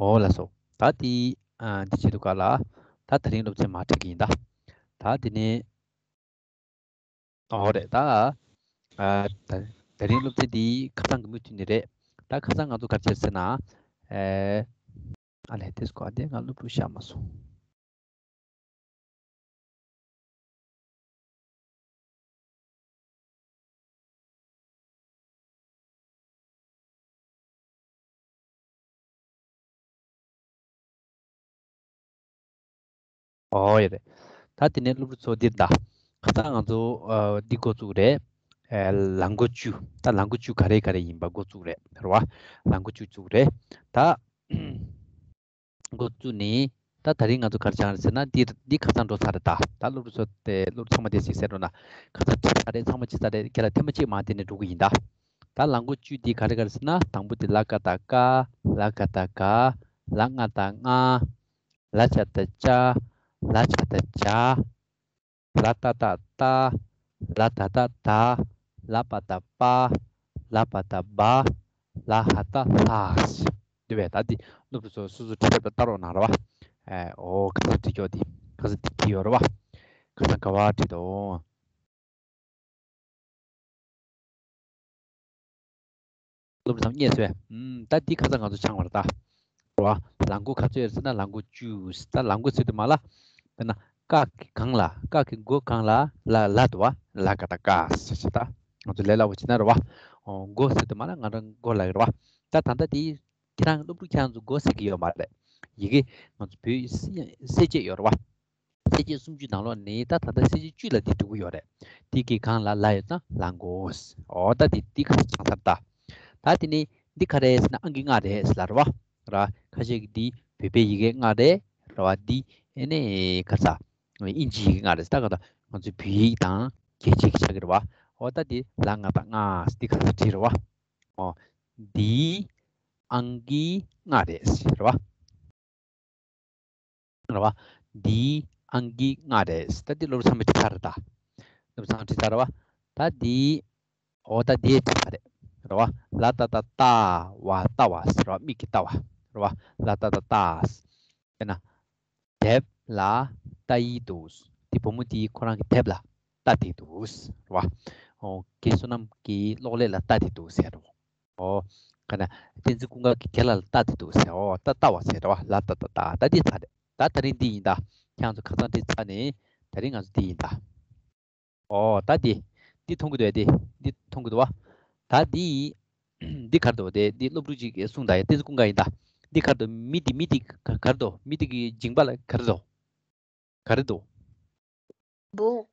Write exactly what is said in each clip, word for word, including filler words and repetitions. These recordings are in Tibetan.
ཨོ་ལགས་སོ། ད་དེ་ཨ་འདི་བྱེད་དུས་སྐབས་ལ་ད་དེ་རིང་སློབ་ཚན་མར་ཁྲིད་ཀྱི་ཡིན་ད། ད་དེ་ནས་ཨོ་རེད་ད། ཨ་ད་དེ་རིང་སློབ་ཚན་འདི་ཁ་སང་གི་མུ་མཐུད་ནས་རེད། ད་ཁ་སང་ང་ཚོ་ག་རེ་བྱས་ཟེར་ན། ཨེ་ཨ་ལས་དེ་སྐོར་དེ་ང་སློབ་ཕྲུག་བཞག་མ་སོང་། ཨོ་ཡ་རེད། ད་དེ་ནས་སློབ་ཕྲུག་ཚོ་འདིར་ད། ཁ་སང་ང་ཚོ་ཨ་འདི་འགོ་བཙུགས་རེད། ཨ་ལ་མགོ་བཅུ། ད་ལ་མགོ་བཅུ་ག་རེ་ག་རེ་ཡིན་པ་འགོ་བཙུགས་རེད་རེད་བ། ལ་མགོ་བཅུ་བཙུགས་རེད། ད། འགོ་བཙུགས་ནས་ད་ད་རིང་ང་ཚོ་ག་རེ་སྦྱངས་རེད་ཟེར་ན། འདི་འདི་ཁ་སང་འགྲོ་ཚར་རེད་ད། ད་སློབ་ཕྲུག་ཚོ་དེ་སློབ་ཕྲུག་ཚང་མ་དེ་ཞིག་གསན་རོགས་གནང་། ཁ་སང་ཁྲིད་ཚར་རེད། ཚང་མ་ཁྲིད་ཚར་རེད། ཁྱེད་ལ་ཐེངས་མ་གཅིག་མར་དེ་ནས་འགྲོ་གི་ཡིན་ད། ད་ལ་མགོ་བཅུ་འདི་ག་རེ་ག་རེ་ཟེར་ན། དང་པོ་དེ་ལ་ཀ་བཏགས་ཀ། ལ་ག་བཏགས་ག། ལ་ང་བཏགས་ང་། ལ་ཇ་བཏགས་ལྕ། ལ་ཇ་བཏགས་ལྗ། ལ་ཏ་བཏགས་ལྟ། ལ་ད་བཏགས་ལྡ། ལ་པ་བཏགས་ལྤ། ལ་བ་བཏགས་ལྦ། ལ་ཧ་བཏགས་ལྷ། དེ་བས་ད་འདི་སློབ་ཕྲུག་ཚོ་སོ་སོ་ཁྲིད་ཐབས་ལ་ལྟ་རོགས་གནང་ར་བ། ཨེ་ཨོ་ཁ་སང་ཁྲིད་ཀྱོག་འདི་ཁ་སང་འདི་ཁྲིད་ཡོད་ར་བ། ཁ་སང་ག་བ་ཁྲིད་དོ། སློབ་ཕྲུག་ཚང་མ་རྙེད་སོང་ངས། ཨུམ། ད་འདི་ཁ་སང་ང་ཚོ་སྦྱངས་པ་རེད་ད། རེད་བ། ལ་མགོ་ག་ཚོད་ཡོད་ཟེར་ན་ལ་མགོ་བཅུ། ད་ལ་མགོ་ཟེར་དུས་མ་ལ། དཔེར་ན་ཀ་གི་སྒང་ལ། ཀ་གི་མགོ་སྒང་ལ་ལ་ལ་འདུག་བ། ལ་ག་བཏགས་ཀ་ཟེར་ཞིག་ད། ང་ཚོ་ལས་སླ་པོ་བྱས་ན་རེད་བ། ཨོ་མགོ་ཟེར་དུས་མ་ལ་ང་རང་མགོ་ལ་རེད་བ། ད་ད་ལྟ་དེ་ཁྱེད་རང་སློབ་ཕྲུག་ཁྱེད་རང་ཚོ་མགོ་ཟེར་གི་ཡོད་མ་རེད། ཡི་གེ་ང་ཚོ་བོད་ཡིག་གསལ་བྱེད་ཡོད་རེད་བ། གསལ་བྱེད་སུམ་ཅུ་ནང་ལོགས་ནས་ད་ད་ལྟ་གསལ་བྱེད་བཅུ་ལ་འདི་འགྲོ་གི་ཡོད་རེད། འདི་གི་སྒང་ལ་ལ་ཡོད་ཙང་ལ་མགོ། ཨོ་ད་འདི་འདི་ག་རེ་སྦྱངས་ཚར་ད། ད་དེ་ནས་འདི་ག་རེ་ཟེར་ན་ཨང་ཀི་ལྔ་རེད་ཟེར་ལ་རེད་བ། ར་ཁ་ཤས་ཀྱིས་འདི་བོད་པའི་ཡི་གེ་ལྔ་རེད་རེད་བ། འདི་ཨེ་ནས་ག་རེ་ཟ། དབྱིན་ཇིའི་ཡི་གེ་ལྔ་རེད་ཟེར། ད་ག་ད་ང་ཚོའི་བོད་ཡིག་དང་རྒྱལ་སྤྱིའི་ཆགས་ཀྱི་རེད་བ། ཨོ་ད་འདི་ལ་ང་བཏགས་ལྔ་འདི་ག་རེ་བྲིས་རེད་བ། ཨོ་འདི་ཨང་ཀི་ལྔ་རེད་ཟེར་རེད་བ། རེད་བ། འདིའི་ཨང་ཀི་ལྔ་རེད། ད་འདི་སློབ་ཕྲུག་ཚང་མས་བྲིས་ཚར་རེད་ད། སློབ་ཕྲུག་ཚང་མས་བྲིས་ཚར་རེད་བ། ད་འདི། འོ་ད་འདི་བྲིས་ཚར་རེད། རེད་བ། ལ་ཏ་བཏགས་ལྟ་བ། ལྟ་བ་ཟེར་བ། མིག་གི་ལྟ་བ། རེད་བ། ལ་ཏ་བཏགས་ལྟ། དཔེར་ན། དེབ་ལ་ལྟ་ཡི་འདུག། འདི་བུ་མོ་འདིས་ཁོ་རང་གི་དེབ་ལ་ལྟ་བསྡད་འདུག། རེད་བ། འོ་ཁོའི་བསོད་ནམས་ཀྱི་གློག་ཀླད་ལ་ལྟ་བསྡད་འདུག་ཟེར་རོ། ཨོ། ག་ན། བསྟན་འཛིན་ཀུན་དགའ་གི་གྱལ་ལ་ལྟ་དེ་འདུག་ཟེར། ཨོ་ད་ལྟ་བ་ཟེར་རེད་བ། ལ་ཏ་བཏགས་ལྟ། ད་འདི་ཚར་རེད། ད་ད་རིང་འདི་ཡིན་ད། ཁྱེད་ཚོ་ཁ་སང་འདི་ཚར་ནས་ད་རིང་ང་ཚོ་འདི་ཡིན་ད། ཨོ་ད་འདི། འདི་མཐོང་གི་འདུག་ཨེ། འདི་འདི་མཐོང་གི་འདུག་བ། ད་འདི། འདི་ག་རེ་འདུག་དེ་འདི་སློབ་ཕྲུག་ཅིག་གིས་གསུངས་ད་ཡ། བསྟན་འཛིན་ཀུན་དགའ་ཡིན་ད། འདི་ག་རེ་འདུག་མི་འདི་མི་འདི་ག་ག་རེ་འདུག་མི་འདི་གི་མཇིང་པ་ལ་ག་རེ་འདུག་ག་རེ་འདུག་བུ།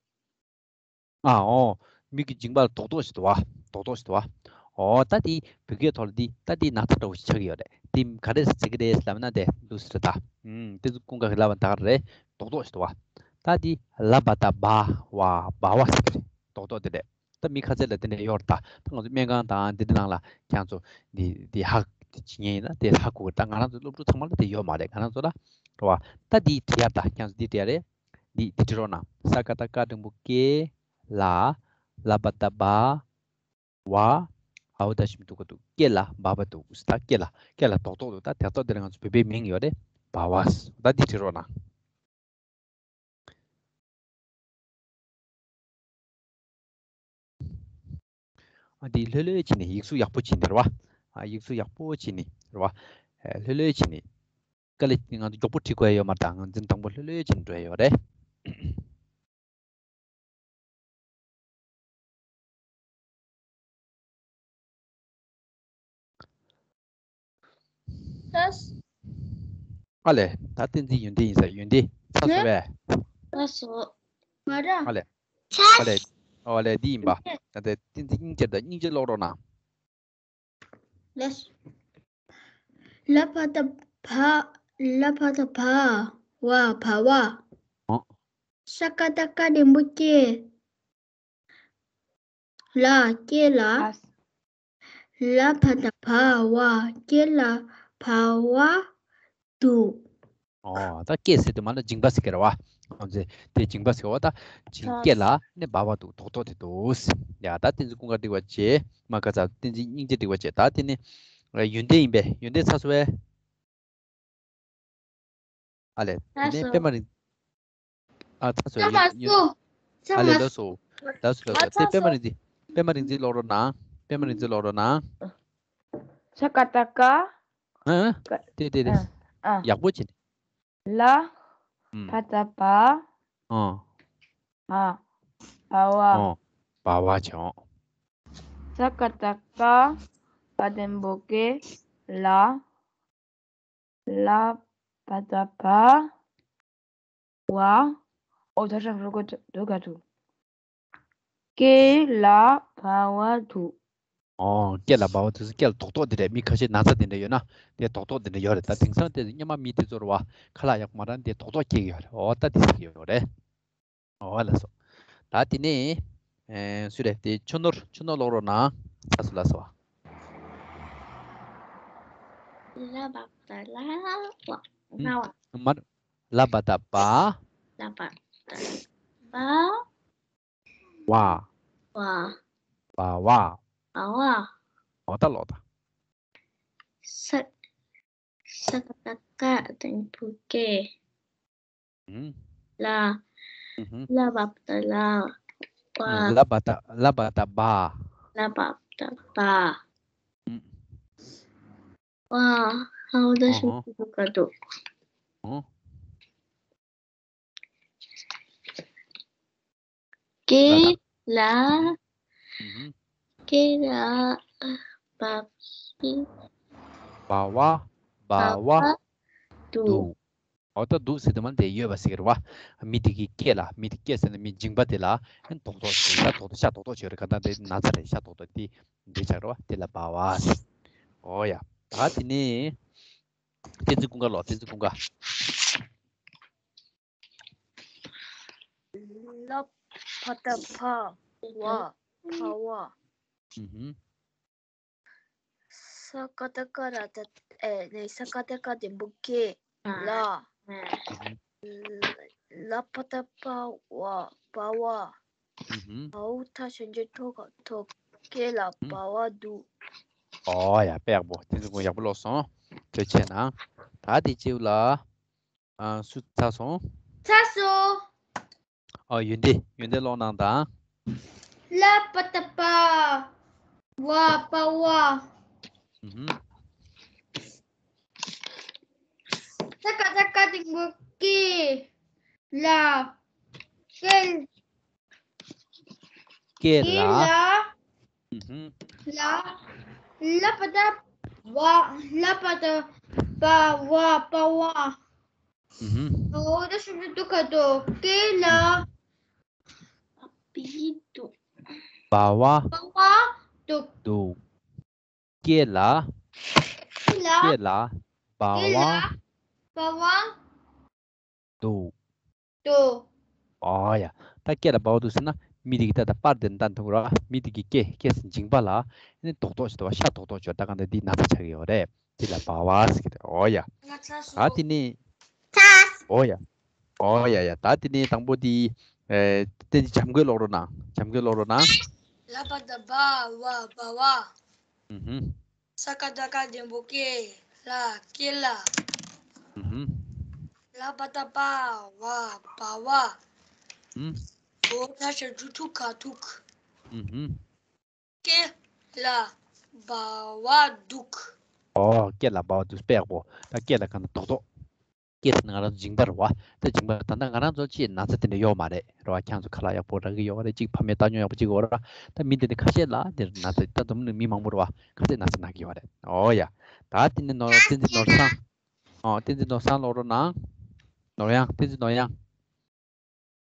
ཨ་ཨོ། མི་གི་མཇིང་པ་ལ་རྡོག་རྡོག་ཞིག་འདུག་བ། རྡོག་རྡོག་ཞིག་འདུག་བ། ཨོ་ད་དེ་བོད་སྐད་ཐོག་ལ་འདི་ད་འདི་ན་ཚ་འདྲ་བོ་ཞིག་ཆགས་ཀྱི་ཡོད་རེད། འདི་ག་རེ་ཟེར་གྱི་རེད་ལབ་ན་དེ་འདུག་ཟེར་ད། ཨུམ་དེ་ཚོ་ཀུན་དགའ་གིས་ལབ་པ་ད་ག་རེད། རྡོག་རྡོག་ཞིག་འདུག་བ། ད་འདི་ལ་བ་བཏགས་ལྦ་བ། ལྦ་བ་ཟེར་གྱི་རེད། རྡོག་རྡོག་དེ་རེད། ད་མི་ཁ་ཤས་ལ་དེ་འདྲ་ཡོད་རེད་ད། ད་ང་ཚོ་སྨན་ཁང་དང་འདི་འདྲ་ནང་ལ་ཁྱེད་ཚོ་འདི་འདི་ཧ་འདི་བྱེད་མཁན་ཡིན་ན་དེ་ཧ་གོ་གི་རེད། ད་ང་རང་ཚོ་སློབ་ཕྲུག་ཚང་མ་ལ་དེ་ཡོད་མ་རེད། ང་རང་ཚོ་ལ་རེད་བ། ད་འདི་བྲིས་ཡ་རེད་ད། ཁྱེད་ཚོ་འདི་བྲིས་ཡ་རེད། འདི་འདི་བྲིས་རོགས་གནང་། ས་ཀ་བཏགས་སྐ་འགྲེང་བུ་སྐེ། ལ། ལ་བ་བཏགས་ལྦ། བ། འ་འོག་ཏ་ཞབས་ཀྱུ་འདུག་ག་འདུག་སྐེ་ལ་བ་བ་འདུག་ད་སྐེ་ལ་སྐེ་ལ་རྡོག་རྡོག་འདུག་ད་དེ་རྡོག་དེ་ལ་ང་ཚོ་བོད་པའི་མིང་ཡོད་རེད། བ་བ། ད་འདི་བྲིས་རོགས་གནང་། ཨ་འདི་ལྷོད་ལྷོད་བྱས་ནས་ཡིག་གཟུགས་ཡག་པོ་བྱས་ནས་རེད་བ། ཨ་ཡིག་གཟུགས་ཡག་པོ་བྱས་ནས་རེད་བ། ཨ་ལྷོད་ལྷོད་བྱས་ནས། དཀའ་ལས་ང་ཚོ་མགྱོགས་པོ་བྲིས་དགོས་ཡ་ཡོད་མ་རེད་ད། ང་ཚོ་དང་པོ་ལྷོད་ལྷོད་བྱས་ནས་འགྲོ་ཡ་ཡོད་རེད། ཨ་ལས། ད་བསྟན་འཛིན་ཡོན་ཏན་ཡིན་ས། ཡོན་ཏན་ཚར་སོང་བས། ཚར་སོང་། ང་རང་། ཨ་ལས། ཚར། ཨ་ལས། ཨ་ལས་འདི་ཡིན་པ། ད་ལྟ་བསྟན་འཛིན་སྙིང་རྗེ་དང་སྙིང་རྗེ་ཀློག་རོགས་གནང་། ལས། ལ་བ་བཏགས་བ། ལ་བ་བཏགས་བ། བ། བ་བ། ཨོ། ས་ཀ་བཏགས་སྐ་འགྲེང་བུ་སྐེ། ལ། སྐེ་ལ། ལ། ལ་བ་བཏགས་བ། བ། སྐེ་ལ་བ་བ་འདུག་ཨོ། ད་སྐེ་ཟེར་དུས་མ་ན་མཇིང་པ་ཟེར་གི་རེད་བ། ཨོ་ཙི། དེ་མཇིང་པ་ཟེར་བ། ད་མཇིང་། སྐེ་ལ་ནི་བ་བ་འདུག་རྡོག་རྡོག་དེ་འདུག་ཡ་ད་བསྟན་འཛིན་ཀུན་དགའ་འགྲིག་པ་བྱས། མ་ཁ་ཚ་བསྟན་འཛིན་སྙིང་རྗེ་འགྲིག་པ་བྱས། ད་དེ་ནི་ཡོན་ཏན་ཡིན་པས། ཡོན་ཏན་ཚར་སོང་བས། ཨ་ལས། དེ་ནས་པད་མ་རིག་ཨ་ཚ་སོ། ཚ་མ་སུ། ཚ་ཨ་ལས་མ་ལོ་སོ། ལོ་སོ་ལོ་སོ། དེ་པད་མ་རིག་འཛིན། པད་མ་རིག་འཛིན་ཀློག་རོགས་གནང་། པད་མ་རིག་འཛིན་ཀློག་རོགས་གནང་། ས་ཀ་བཏགས་སྐ་ཨ། ཏེ་ཏེ་ཏེ། ཨ། ཡག་པོ་བྱེད། ལ། ཨུམ། བ་བཏགས་བ། ཨ། བ། བ་བ། ཨ། བ་བ་བྱུང་། ས་ཀ་བཏགས་སྐ་བ་འགྲེང་བུ་སྐེ། ལ། ལ་བ་བཏགས་བ། བ། ཨོ་ད་ཧྲ་རུ་ག་འདུག་ག་འདུག་སྐེ་ལ་བ་བ་འདུག་ཨོ། སྐེ་ལ་བ་བ་འདུག་སྐེ་ལ་རྡོག་རྡོག་དེ་རེད། མི་ཁ་ཤས་ན་ཚ་དེ་འདྲ་ཡོད་ན་དེ་རྡོག་རྡོག་དེ་འདྲ་ཡོད་རེད། ད་དེང་སང་དེ་སྔོན་མ་མི་དེ་ཚོར་བ་ཁ་ལག་ཡག་པོ་མ་རག་དེ་རྡོག་རྡོག་སྐྱེ་གི་ཡོད་རེད། ཨོ་ད་དེ་ཟེར་གི་ཡོད་རེད། ཨོ་ལགས་སོ། ད་དེ་ནས་ཨེ་སུ་རེད། དེ་ཆུ་ནོར། ཆུ་ནོར་ཀློག་རོགས་གནང་། ལགས་སོ་ལགས་སོ། ལ་བ་བཏགས་ལ། བ། ལ་བ། མར། ལ་བ་བཏགས་བ། ལ་བ་བཏགས་བ། བ། བ། བ་བ། བ་བ། ཨོ་ད་ཀློག་དང་། ས། ས་ཀ་བཏགས་སྐ་འགྲེང་བུ་སྐེ། ཨུམ། ལ། ཨུ་ཧུམ། ལ་བ་བཏགས་ལ། བ། ལ་བ་བཏགས། ལ་བ་བཏགས་བ། ལ་བ་བཏགས་བ། ཨུམ། བ། ཧའོ་ད་ཨ་ཧ། ཤིན་ཏུ་དཀའ་འདུག་ཨོ། སྐེ་ལ། ཨུ་ཧུམ། སྐེ་ལ་བ། བ་བ། བ་བ། བ་བ་འདུག་འདུག་ཨོ་ད་འདུག་ཟེར་དུས་མ་དེ་ཡོད་པ་ཟེར་གི་རེད་བ། མི་དེ་གི་སྐེ་ལ། མི་དེ་སྐེ་ཟེར་ན་མི་མཇིང་པ་དེ་ལ་ཨེ་རྡོག་རྡོག་ཅིག་ཤ་རྡོག་རྡོག་ཤ་རྡོག་རྡོག་ཅིག་ཡོད་རེད། གང་ལྟར་དེ་ན་ཚ་རེད། ཤ་རྡོག་རྡོག་དེ་འདི་ཆགས་རེད་བ། དེ་ལ་བ་བ་ཟེར། ཨོ་ཡ། ད་དེ་ནས་བསྟན་འཛིན་ཀུན་དགའ་ལོ། བསྟན་འཛིན་ཀུན་དགའ། ལ་བ་བཏགས་བ། བ། བ་བ། ཨུ་ཧུམ། ས་ཀ་བཏགས་སྐ་ར་བཏགས། ཨེ་ནས་ས་ཀ་བཏགས་སྐ་འགྲེང་བུ་སྐེ། ལ། ལ་བ་བཏགས་ལ། བ་བ། བ་བ། ཨུ་ཧུམ། ཨའོ་ད་ཞབས་ཀྱུ་ཏོ་ག་འདུག་སྐེ་ལ་བ་བ་འདུག་ཨོ་ཡ། དཔེ་ཡག་པོ། བསྟན་འཛིན་ཀུན་དགའ་ཡག་པོ་ཀློག་སོང་། ཐུགས་རྗེ་གནང་། ད་དེ་རྗེས་ལ་ཨ་སུ་ཚར་སོང་། ཚར་སོང་། ཨ་ཡོན་ཏན། ཡོན་ཏན་ཀློག་གནང་དང་། ལ་བ་བཏགས་བ། བ་བ་བ། ཨུ་ཧུམ། ས་ཀ་བཏགས་སྐ་འགྲེང་བུ་སྐེ། ལ། སྐེ། སྐེ་ལ། སྐེ་ལ། ཨུ་ཧུམ། ལ། ལ་བ་བཏགས་བ། ལ་བ་བཏགས་བ། བ་བ་བ། ཨུ་ཧུམ། ཨོ་ད་ཤིན་ཏུ་དཀའ་འདུག་སྐེ་ལ། བ་བ། བ་བ་འདུག་འདུག་སྐེ་ལ། སྐེ་ལ། སྐེ་ལ། བ་བ། སྐེ་ལ། བ་བ། འདུག་འདུག་ཨོ་ཡ། ད་སྐེ་ལ་བ་བ་འདུག་ཟེར་ན་མི་དེ་གི་ད་ལྟ་པར་དེ་འདྲ་འདུག་ར། མི་དེ་གི་སྐེ། སྐེ་ཟེར་མཇིང་པ་ལ་ཨ་ནི་རྡོག་རྡོག་ཅིག་འདུག་བ། ཤ་རྡོག་རྡོག་ཅིག་ཡོད། ད་གང་ལྟར་འདི་ན་ཚ་ཆགས་ཀྱི་ཡོད་རེད། དེ་ལ་བ་བ་ཟེར་གྱི་རེད། ཨོ་ཡ། ད་དེ་ནི། ཨོ་ཡ། ཨོ་ཡ་ཡ། ད་དེ་ནི་དང་པོ་དེ། ཨེ། བསྟན་འཛིན་བྱམས་མགོན་ཀློག་རོགས་གནང་། བྱམས་མགོན་ཀློག་རོགས་གནང་། ལ་བ་བཏགས་ལ། བ་བ་བ། ཨུ་ཧུམ། ས་ཀ་བཏགས་སྐ་འགྲེང་བུ་སྐེ། ལ། སྐེ་ལ། ཨུ་ཧུམ། ལ་བ་བཏགས་ལ། བ་བ་བ། ཨུམ། ཨའོ་ད་ཞབས་ཀྱུ་ཏོ་ག་འདུག་ཨུ་ཧུམ། སྐེ་ལ་བ་བ་འདུག་ཨོ། སྐེ་ལ་བ་བ་འདུག་དཔེ་ཡག་པོ། ད་སྐེ་ལ་གང་ལྟར་རྡོག་རྡོག་སྐེ་ཟེར་ན་ང་རང་ཚོ་མཇིང་པ་རེད་བ། ད་མཇིང་པ། ད་ལྟ་ང་རང་ཚོ་ཅིག་ན་ཚ་དེ་འདྲ་ཡོད་མ་རེད་རེད་བ། ཁྱེད་ཚོ་ཁ་ལག་ཡག་པོ་རག་གི་ཡོད་རེད། ཅིག་ཕ་མས་བལྟ་མྱོང་ཡག་པོ་ཅིག་ཡོད་རེད། ད་མི་འདི་འདྲ་ཁ་ཤས་ལ་འདིར་ན་ཚ། ད་འཛམ་གླིང་མི་མང་པོ་རེད་བ། ཁ་ཤས་ན་ཚ་ན་གི་ཡོད་རེད། ཨོ་ཡ། ད་དེ་ནི་ནོར། བསྟན་འཛིན་ནོར་བཟང་། ཨོ། བསྟན་འཛིན་ནོར་བཟང་ཀློག་རོགས་གནང་། ནོར་དབྱངས། བསྟན་འཛིན་ནོར་དབྱངས།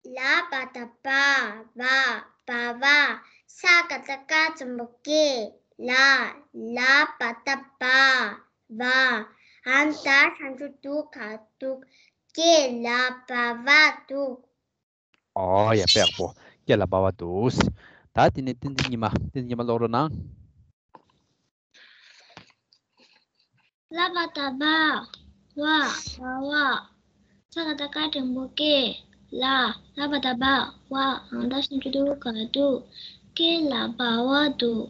ལ་བ་བཏགས་ལ། བ་བ་བ། ས་ཀ་བཏགས་སྐ་འགྲེང་བུ་སྐེ། ལ། ལ་བ་བཏགས་ལ། བ། འ་ད་ཞབས་ཀྱུ་ཏོ་ག་འདུག་སྐེ་ལ་བ་བ་འདུག་ཨོ་ཡ། དཔེ་ཡག་པོ། སྐེ་ལ་བ་བ་འདུག་ད་དེ་ནས་བསྟན་འཛིན་ཉི་མ། བསྟན་འཛིན་ཉི་མ་ཀློག་རོགས་གནང་། ལ་བ་བཏགས་ལ། བ། བ་བ། ས་ཀ་བཏགས་སྐ་འགྲེང་བུ་སྐེ། ལ། ལ་བ་བཏགས་ལ། བ། འ་ད་ཞབས་ཀྱུ་ཏོ་ག་འདུག་སྐེ་ལ་བ་བ་འདུག་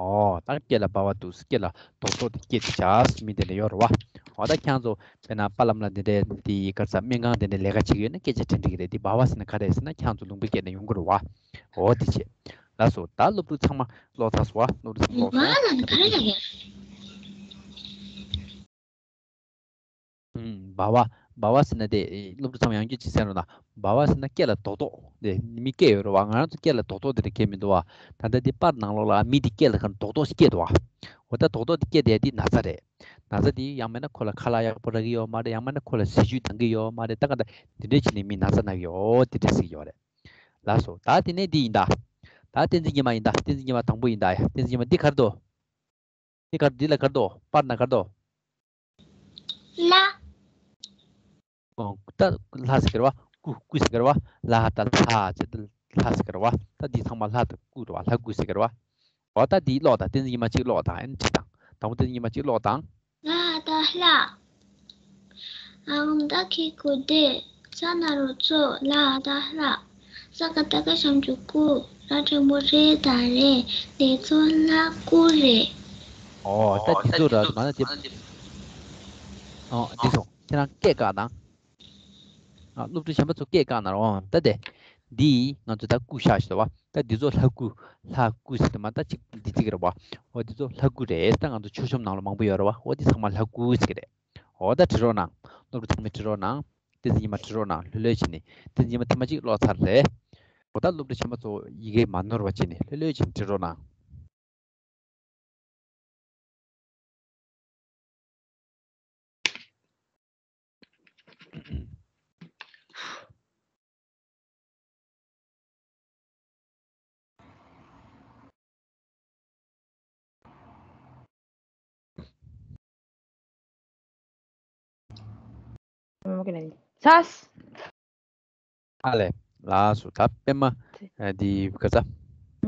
ཨོ། ད་སྐེ་ལ་བ་བ་འདུག་སྐེ་ལ་རྡོག་རྡོག་དེ་སྐེ་དེ་བྱས་མི་དེ་ལ་ཡོད་རེད་བ། འོ་ད་ཁྱེད་ཚོ་དཔེར་ན་པ་ལམ་ལ་འདི་འདྲའི་འདི་ག་རེ་ཟ་སྨན་ཁང་འདི་འདྲའི་ལས་ཀ་བྱེད་ཀྱི་ཡོད་ན་སྐད་ཆ་དྲི་འགྲིག་གི་རེད། འདི་བ་བ་ཟེར་ན་ག་རེ་ཟེར་ན་ཁྱེད་ཚོ་ལུང་པའི་སྐད་ནས་ཡོང་གི་རེད་བ། འོ་དེ་བྱས། ལགས་སོ། ད་སློབ་ཕྲུག་ཚང་མ་ཀློག་ཚར་སོང་བ། སློབ་ཕྲུག་ཚང་མ་ཀློག་སོང་། ཨུམ། བ་བ། བ་བ་ཟེར་ན་དེ་སློབ་ཕྲུག་ཚང་མ་ཡང་བསྐྱར་ཅིག་གསན་རོགས་གནང་། བ་བ་ཟེར་ན་སྐེ་ལ་རྡོག་རྡོག་དེ་མི་སྐེ་ཡོད་རེད་བ། ང་རང་ཚོ་སྐེ་ལ་རྡོག་རྡོག་དེ་འདྲ་སྐྱེ་མི་འདུག་བ། ད་ལྟ་དེ་པར་ནང་ལོགས་ལ་མི་དེ་སྐེ་ལ་ག་རྡོག་རྡོག་ཞིག་སྐྱེས་འདུག་བ། འོ་ད་རྡོག་རྡོག་དེ་སྐྱེས་དེ་དེ་ན་ཚ་རེད། ན་ཚ་དེ་ཡང་མིན་ན་ཁོ་ལ་ཁ་ལག་ཡག་པོ་རག་གི་ཡོད་མ་རེད། ཡང་མིན་ན་ཁོ་ལ་ཟས་བཅུད་འདང་གི་ཡོད་མ་རེད། ད་ག་ད་དེ་འདྲས་བྱས་ནས་མི་ན་ཚ་ན་གི་ཡོད། དེ་འདྲས་ཟེར་གི་ཡོད་རེད། ལགས་སོ། ད་དེ་ནས་འདི་ཡིན་ད། ད་བསྟན་འཛིན་ཉི་མ་ཡིན་ད། བསྟན་འཛིན་ཉི་མ་དང་པོ་ཡིན་ད། ཡ་བསྟན་འཛིན་ཉི་མ་འདི་ག་རེ་འདུག་འདི་ག་འདི་ལ་ག་རེ་འདུག་པར་ན་ག་རེ་འདུག་ལ། ཨོ། ད་ལྷ་ཟེར་གི་རེད་བ། ཀུ་ཀུ་ཟེར་གི་རེད་བ། ལ་ཧ་ད་ལྷ་ཟེར་ཏེ་ལྷ་ཟེར་གི་རེད་བ། ད་འདི་ཚང་མ་ལྷ་དང་ཀུ་རེད་བ། ལྷ་ཀུ་ཟེར་གི་རེད་བ། འོ་ད་འདི་ཀློག་དང་། བསྟན་འཛིན་ཉི་མ་གཅིག་ཀློག་དང་། ཨེ་ནི་གཅིག་དང་། དང་པོ་བསྟན་འཛིན་ཉི་མ་གཅིག་ཀློག་དང་། ལ་ཧ་ད་ལྷ། ཨ་འོ་ད་ཁི་ཀུ་དེ། ས་ན་རོ་ཚོ། ལ་ཧ་ད་ལྷ། ས་ཀ་ད་ཀ་ཞབས་ཀྱུ་ཀུ། ར་འགྲེང་བུ་རེ་ད་རེད། དེ་ཚོ་ལྷ་སྐུ་རེད། ཨོ་ད་དེ་ཚོ་ར་མ་ན་དེ། ཨོ་འདི་སོང་། ཁྱེད་རང་སྐད་བཀག་དང་། ཨ་སློབ་ཕྲུག་གཞན་པ་ཚོ་སྐད་བཀག་ན་རོ། ཨོ་ད་དེ། འདི་ང་ཚོ་ད་སྐུ་ཤ་ཞིག་ལ་བ། ད་འདི་ཚོ་ལྷ་སྐུ། ལྷ་སྐུ་ཟེར་དེ་མ་ད་ཅིག་འདི་ཅིག་རེད་བ། ཨོ་འདི་ཚོ་ལྷ་སྐུ་རེད། ད་ང་ཚོ་མཆོད་གཤོམ་ནང་ལ་མང་པོ་ཡོད་རེད་བ། ཨོ་འདི་ཚང་མ་ལྷ་སྐུ་ཟེར་གི་རེད། འོ་ད་བྲི་རོགས་གནང་། སློབ་ཕྲུག་ཚང་མས་བྲི་རོགས་གནང་། བསྟན་འཛིན་ཉི་མ་བྲི་རོགས་གནང་། ལྷོད་ལྷོད་བྱས་ནས། བསྟན་འཛིན་ཉི་མ་ཐེངས་མ་གཅིག་ཀློག་ཚར་རེད། འོ་ད་སློབ་ཕྲུག་གཞན་པ་ཚོ་ཡི་གེ་མ་ནོར་བ་བྱས་ནས་ལྷོད་ལྷོད་བྱས་ནས་བྲི་རོགས་གནང་། ཚར། ཨ་ལས། ལགས་སོ། ད་པད་མ། ཨ་འདི་ག་ས།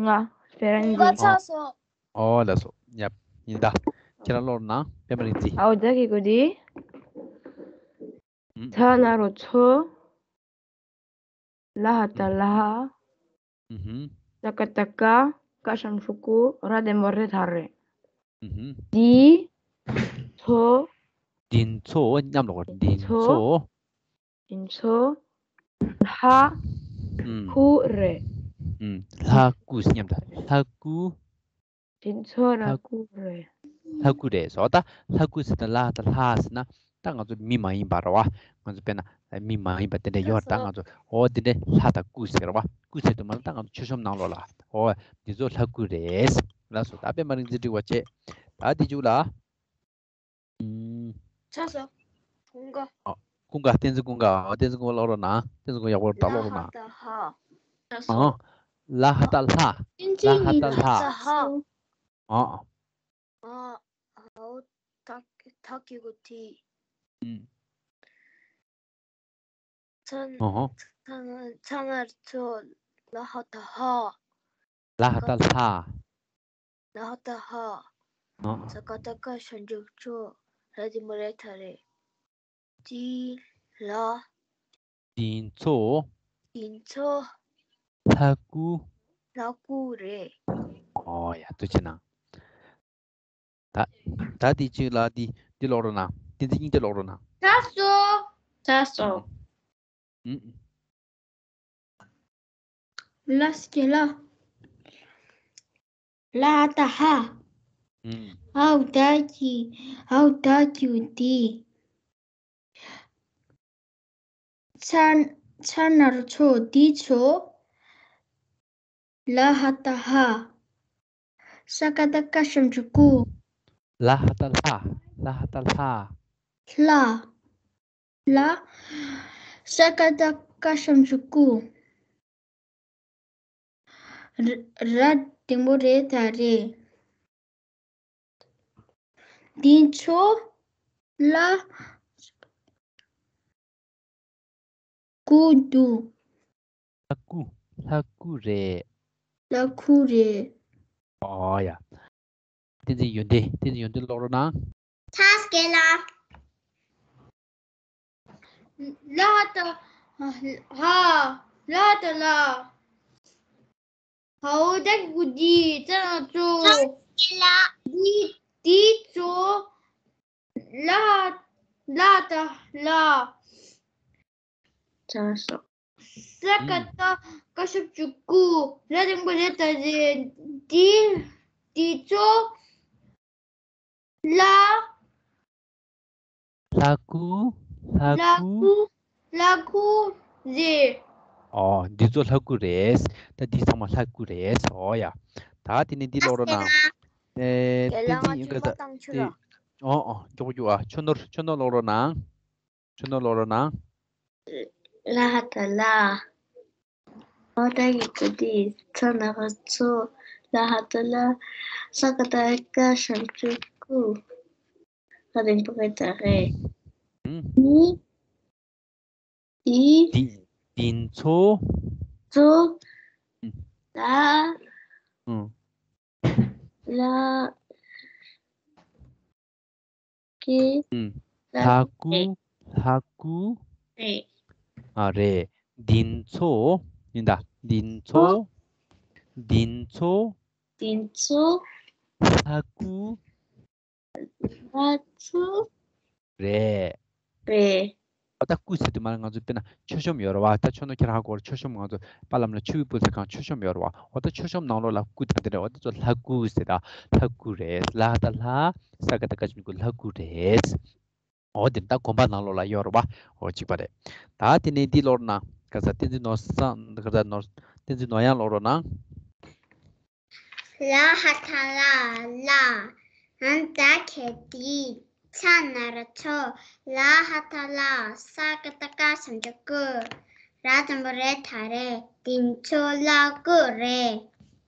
ང་། སྤེ་ར་འདི། ང་ཚར་སོང་། ཨོ་ལགས་སོ། ཡབ་ཡིན་ད། ཁྱེད་རང་ཀློག་རོགས་གནང་། པད་མ་རིག་འཛིན། ཨའོ་ད་གི་གུ་དེ། ཨུམ། ས་ན་རོ་ཚོ། ལ་ཧ་ད་ལྷ། ཨུ་ཧུམ། ས་ཀ་ད་ཀ། ཀ་ཞབས་ཀྱུ་ཀུ། ར་འགྲེང་བུ་རེ་ད་རེད། ཨུ་ཧུམ། འདི་ཚོ། འདི་ཚོ་མཉམ་ལ་གོ། འདི་ཚོ། འདི་ཚོ། ལྷ། ཨུམ། སྐུ་རེད། ཨུམ། ལྷ་སྐུ་མཉམ་དུ། ལྷ་སྐུ། དེ་ཚོ་ལྷ་སྐུ་རེད། ལྷ་སྐུ་རེད་ཟེར་བ། ད་ལྷ་སྐུ་ཟེར་ན། ལ་ཧ་ད་ལྷ་ཟེར་ན་ད་ང་ཚོ་མི་མ་ཡིན་པ་རེད་བ། ང་ཚོ་དཔེར་ན་མི་མ་ཡིན་པ་དེ་འདྲ་ཡོད་རེད། ད་ང་ཚོ་འོ་དེ་འདྲ་ལྷ་དང་སྐུ་ཟེར་བ། སྐུ་ཟེར་དུས་མ་ད་ང་ཚོ་མཆོད་གཤོམ་ནང་ལོགས་ལ། འོ་འདི་ཚོ་ལྷ་སྐུ་རེད། ལགས་སོ། ད་པད་མ་རིག་འཛིན་འགྲིག་པ་བྱས། ད་འདི་མཇུག་ལ། ཨུམ། ཚར་སོང་། ཀུན་དགའ། ཨ། ཀུན་དགའ། བསྟན་འཛིན་ཀུན་དགའ། ཨ། བསྟན་འཛིན་ཀུན་དགའ་ཀློག་རོགས་གནང་། བསྟན་འཛིན་ཀུན་དགའ་ཡག་པོ་ད་ཀློག་རོགས་གནང་། ལ་ཧ་ད་ལྷ། ཨ། ལ་ཧ་ད་ལྷ། བསྟན་འཛིན་ལ་ཧ་ད་ལྷ། ལ་ཧ་ད་ལྷ། ཨ། ཨ། ཨའོ་ད་ད་གི་གུ་དེ། ཨུམ། ཚ། ཨོ། ཚ་ན་ཚོ། ལ་ཧ་ད་ལྷ། ལ་ཧ་ད་ལྷ། ལ་ཧ་ད་ལྷ། ཨོ། ས་ཀ་ད་ཀ་ཞབས་ཀྱུ་ཀུ། ར་འགྲེང་བུ་རེ་ད་རེད། འདི་ལ། འདི་ཚོ། འདི་ཚོ། ལྷ་སྐུ། ལྷ་སྐུ་རེད། ཨོ་ཡ། ཐུགས་རྗེ་གནང་། ད། ད་འདི་གཅིག་ལ་འདི་འདི་ཀློག་རོགས་གནང་། བསྟན་འཛིན་སྙིང་རྗེ་ཀློག་རོགས་གནང་། ཚར་སོང་། ཚར་སོང་། ཨུམ། ལ་སྐྱེ་ལ། ལ་ཧ་ད་ལྷ། ཨུམ། ཨའོ་ད་གི། ཨའོ་ད་གི་གུ་དེ། ཚ། ཚ་ན་རོ་ཚོ། འདི་ཚོ། ལ་ཧ་ད་ལྷ། ས་ཀ་ད་ཀ་ཞབས་ཀྱུ་ཀུ། ལ་ཧ་ད་ལྷ། ལ་ཧ་ད་ལྷ། ལྷ། ལ། ས་ཀ་ད་ཀ་ཞབས་ཀྱུ་ཀུ། ར། ར་འགྲེང་བུ་རེ་ད་རེད། འདི་ཚོ་ལ་སྐུ་འདུག་ལྷ་སྐུ། ལྷ་སྐུ་རེད། ལྷ་སྐུ་རེད། ཨོ་ཡ། བསྟན་འཛིན་ཡོན་ཏན། བསྟན་འཛིན་ཡོན་ཏན་ཀློག་རོགས་གནང་། ཚ་སྐད་ལ། ལ་ཧ་ད་ལྷ། ལ་ཧ་ད་ལྷ། ཧའོ་ད་གི་གུ་དེ། ཚ་ན་ཚོ། ཚ་སྐད་ལ། འདི་འདི་ཚོ། ལ་ལ་ད་ལ། ཅང་སོ། ས་ཀ་ད་ཀ་ཞབས་ཀྱུ་ཀུ། ར་འགྲེང་བུ་རེ་ད་རེ། འདི་འདི་ཚོ་ལ། ལྷ་སྐུ། ལྷ་ལྷ་སྐུ། སྐུ་ལྷ་སྐུ་རེད། ཨོ་འདི་ཚོ་ལྷ་སྐུ་རེད། ད་འདི་ཚང་མ་ལྷ་སྐུ་རེད། ཨོ་ཡ། ད་དེ་ནས་འདི་ཀློག་རོགས་གནང་། ཨེ་དེ་ལ་ང་བསྟན་འཛིན་ཡིན་ག་ཚ་བསྟན་འཛིན་ཆུ་ལ། ཨོ་ཨོ་མགྱོགས་པོ་མགྱོགས་པོ། ཨ་ཆོས་ནོར། ཆོས་ནོར་ཀློག་རོགས་གནང་། ཆོས་ནོར་ཀློག་རོགས་གནང་། ལ་ཧ་ད་ལ། ཨོ་ད་གི་གུ་ཏི་ཚ་ན་ག་ཚོ། ལ་ཧ་ད་ལ། ས་ཀ་ད་ཀ་ཞབས་ཀྱུ་ཀུ། ཧ་རིང་པོ་གི་ད་རེ། ཨུམ། ནི། ཨི། འདི་འདི་ཚོ། ཚོ། ཨུམ། ད། ཨུམ། ལ། ཀི། ཨུམ། ལ་ལྷ་སྐུ། རེད། ལྷ་སྐུ། རེད། ཨ་རེད། འདི་ཚོ། ཡིན་ད། འདི་ཚོ། འདི་ཚོ། འདི་ཚོ། ལྷ་སྐུ། ལྷ་སྐུ། རེད། རེད། ཨོ་ད་སྐུ་ཟེར་དུས་མ་ང་ཚོ་དཔེར་ན་མཆོད་གཤོམ་ཡོད་རེད་བ། ད་ཆོས་ནོར་ཁྱེད་རང་གོ་མཆོད་གཤོམ། ང་ཚོ་དཔལ་ལྷ་མོ་ལ་མཆོད་འབུལ་ཟེར་གང་མཆོད་གཤོམ་ཡོད་རེད་བ། ཨོ་ད་མཆོད་གཤོམ་ནང་ལོགས་ལ་སྐུ་དེ་འདྲ་རེད། ཨོ་དེ་ཚོ་ལྷ་སྐུ་ཟེར། ད་ལྷ་སྐུ་རེད། ལ་ཧ་ད་ལྷ། ས་ཀ་ད་ཀ་ཞབས་ཀྱུ་ཀུ། ལྷ་སྐུ་རེད། ཨོ་དེ་ད་དགོན་པ་ནང་ལོགས་ལ་ཡོད་རེད་བ། ཨོ་གཅིག་པ་རེད། ད་དེ་ནས་འདི་ཀློག་རོགས་གནང་། ག་ས་བསྟན་འཛིན་ནོར་བཟང་། ག་ས་ནོར། བསྟན་འཛིན་ནོར་གཡང་ཀློག་རོགས་གནང་། ལ་ཧ་ད་ལ་ལ། འ་ད་གི་འདི། ཚ་ན་རོ་ཚོ། ལ་ཧ་ད་ལ། ས་ཀ་ད་ཀ་ཞབས་ཀྱུ་ཀུ། ར་འགྲེང་བུ་རེ་ད་རེ། འདི་ཚོ་ལྷ་སྐུ་རེད།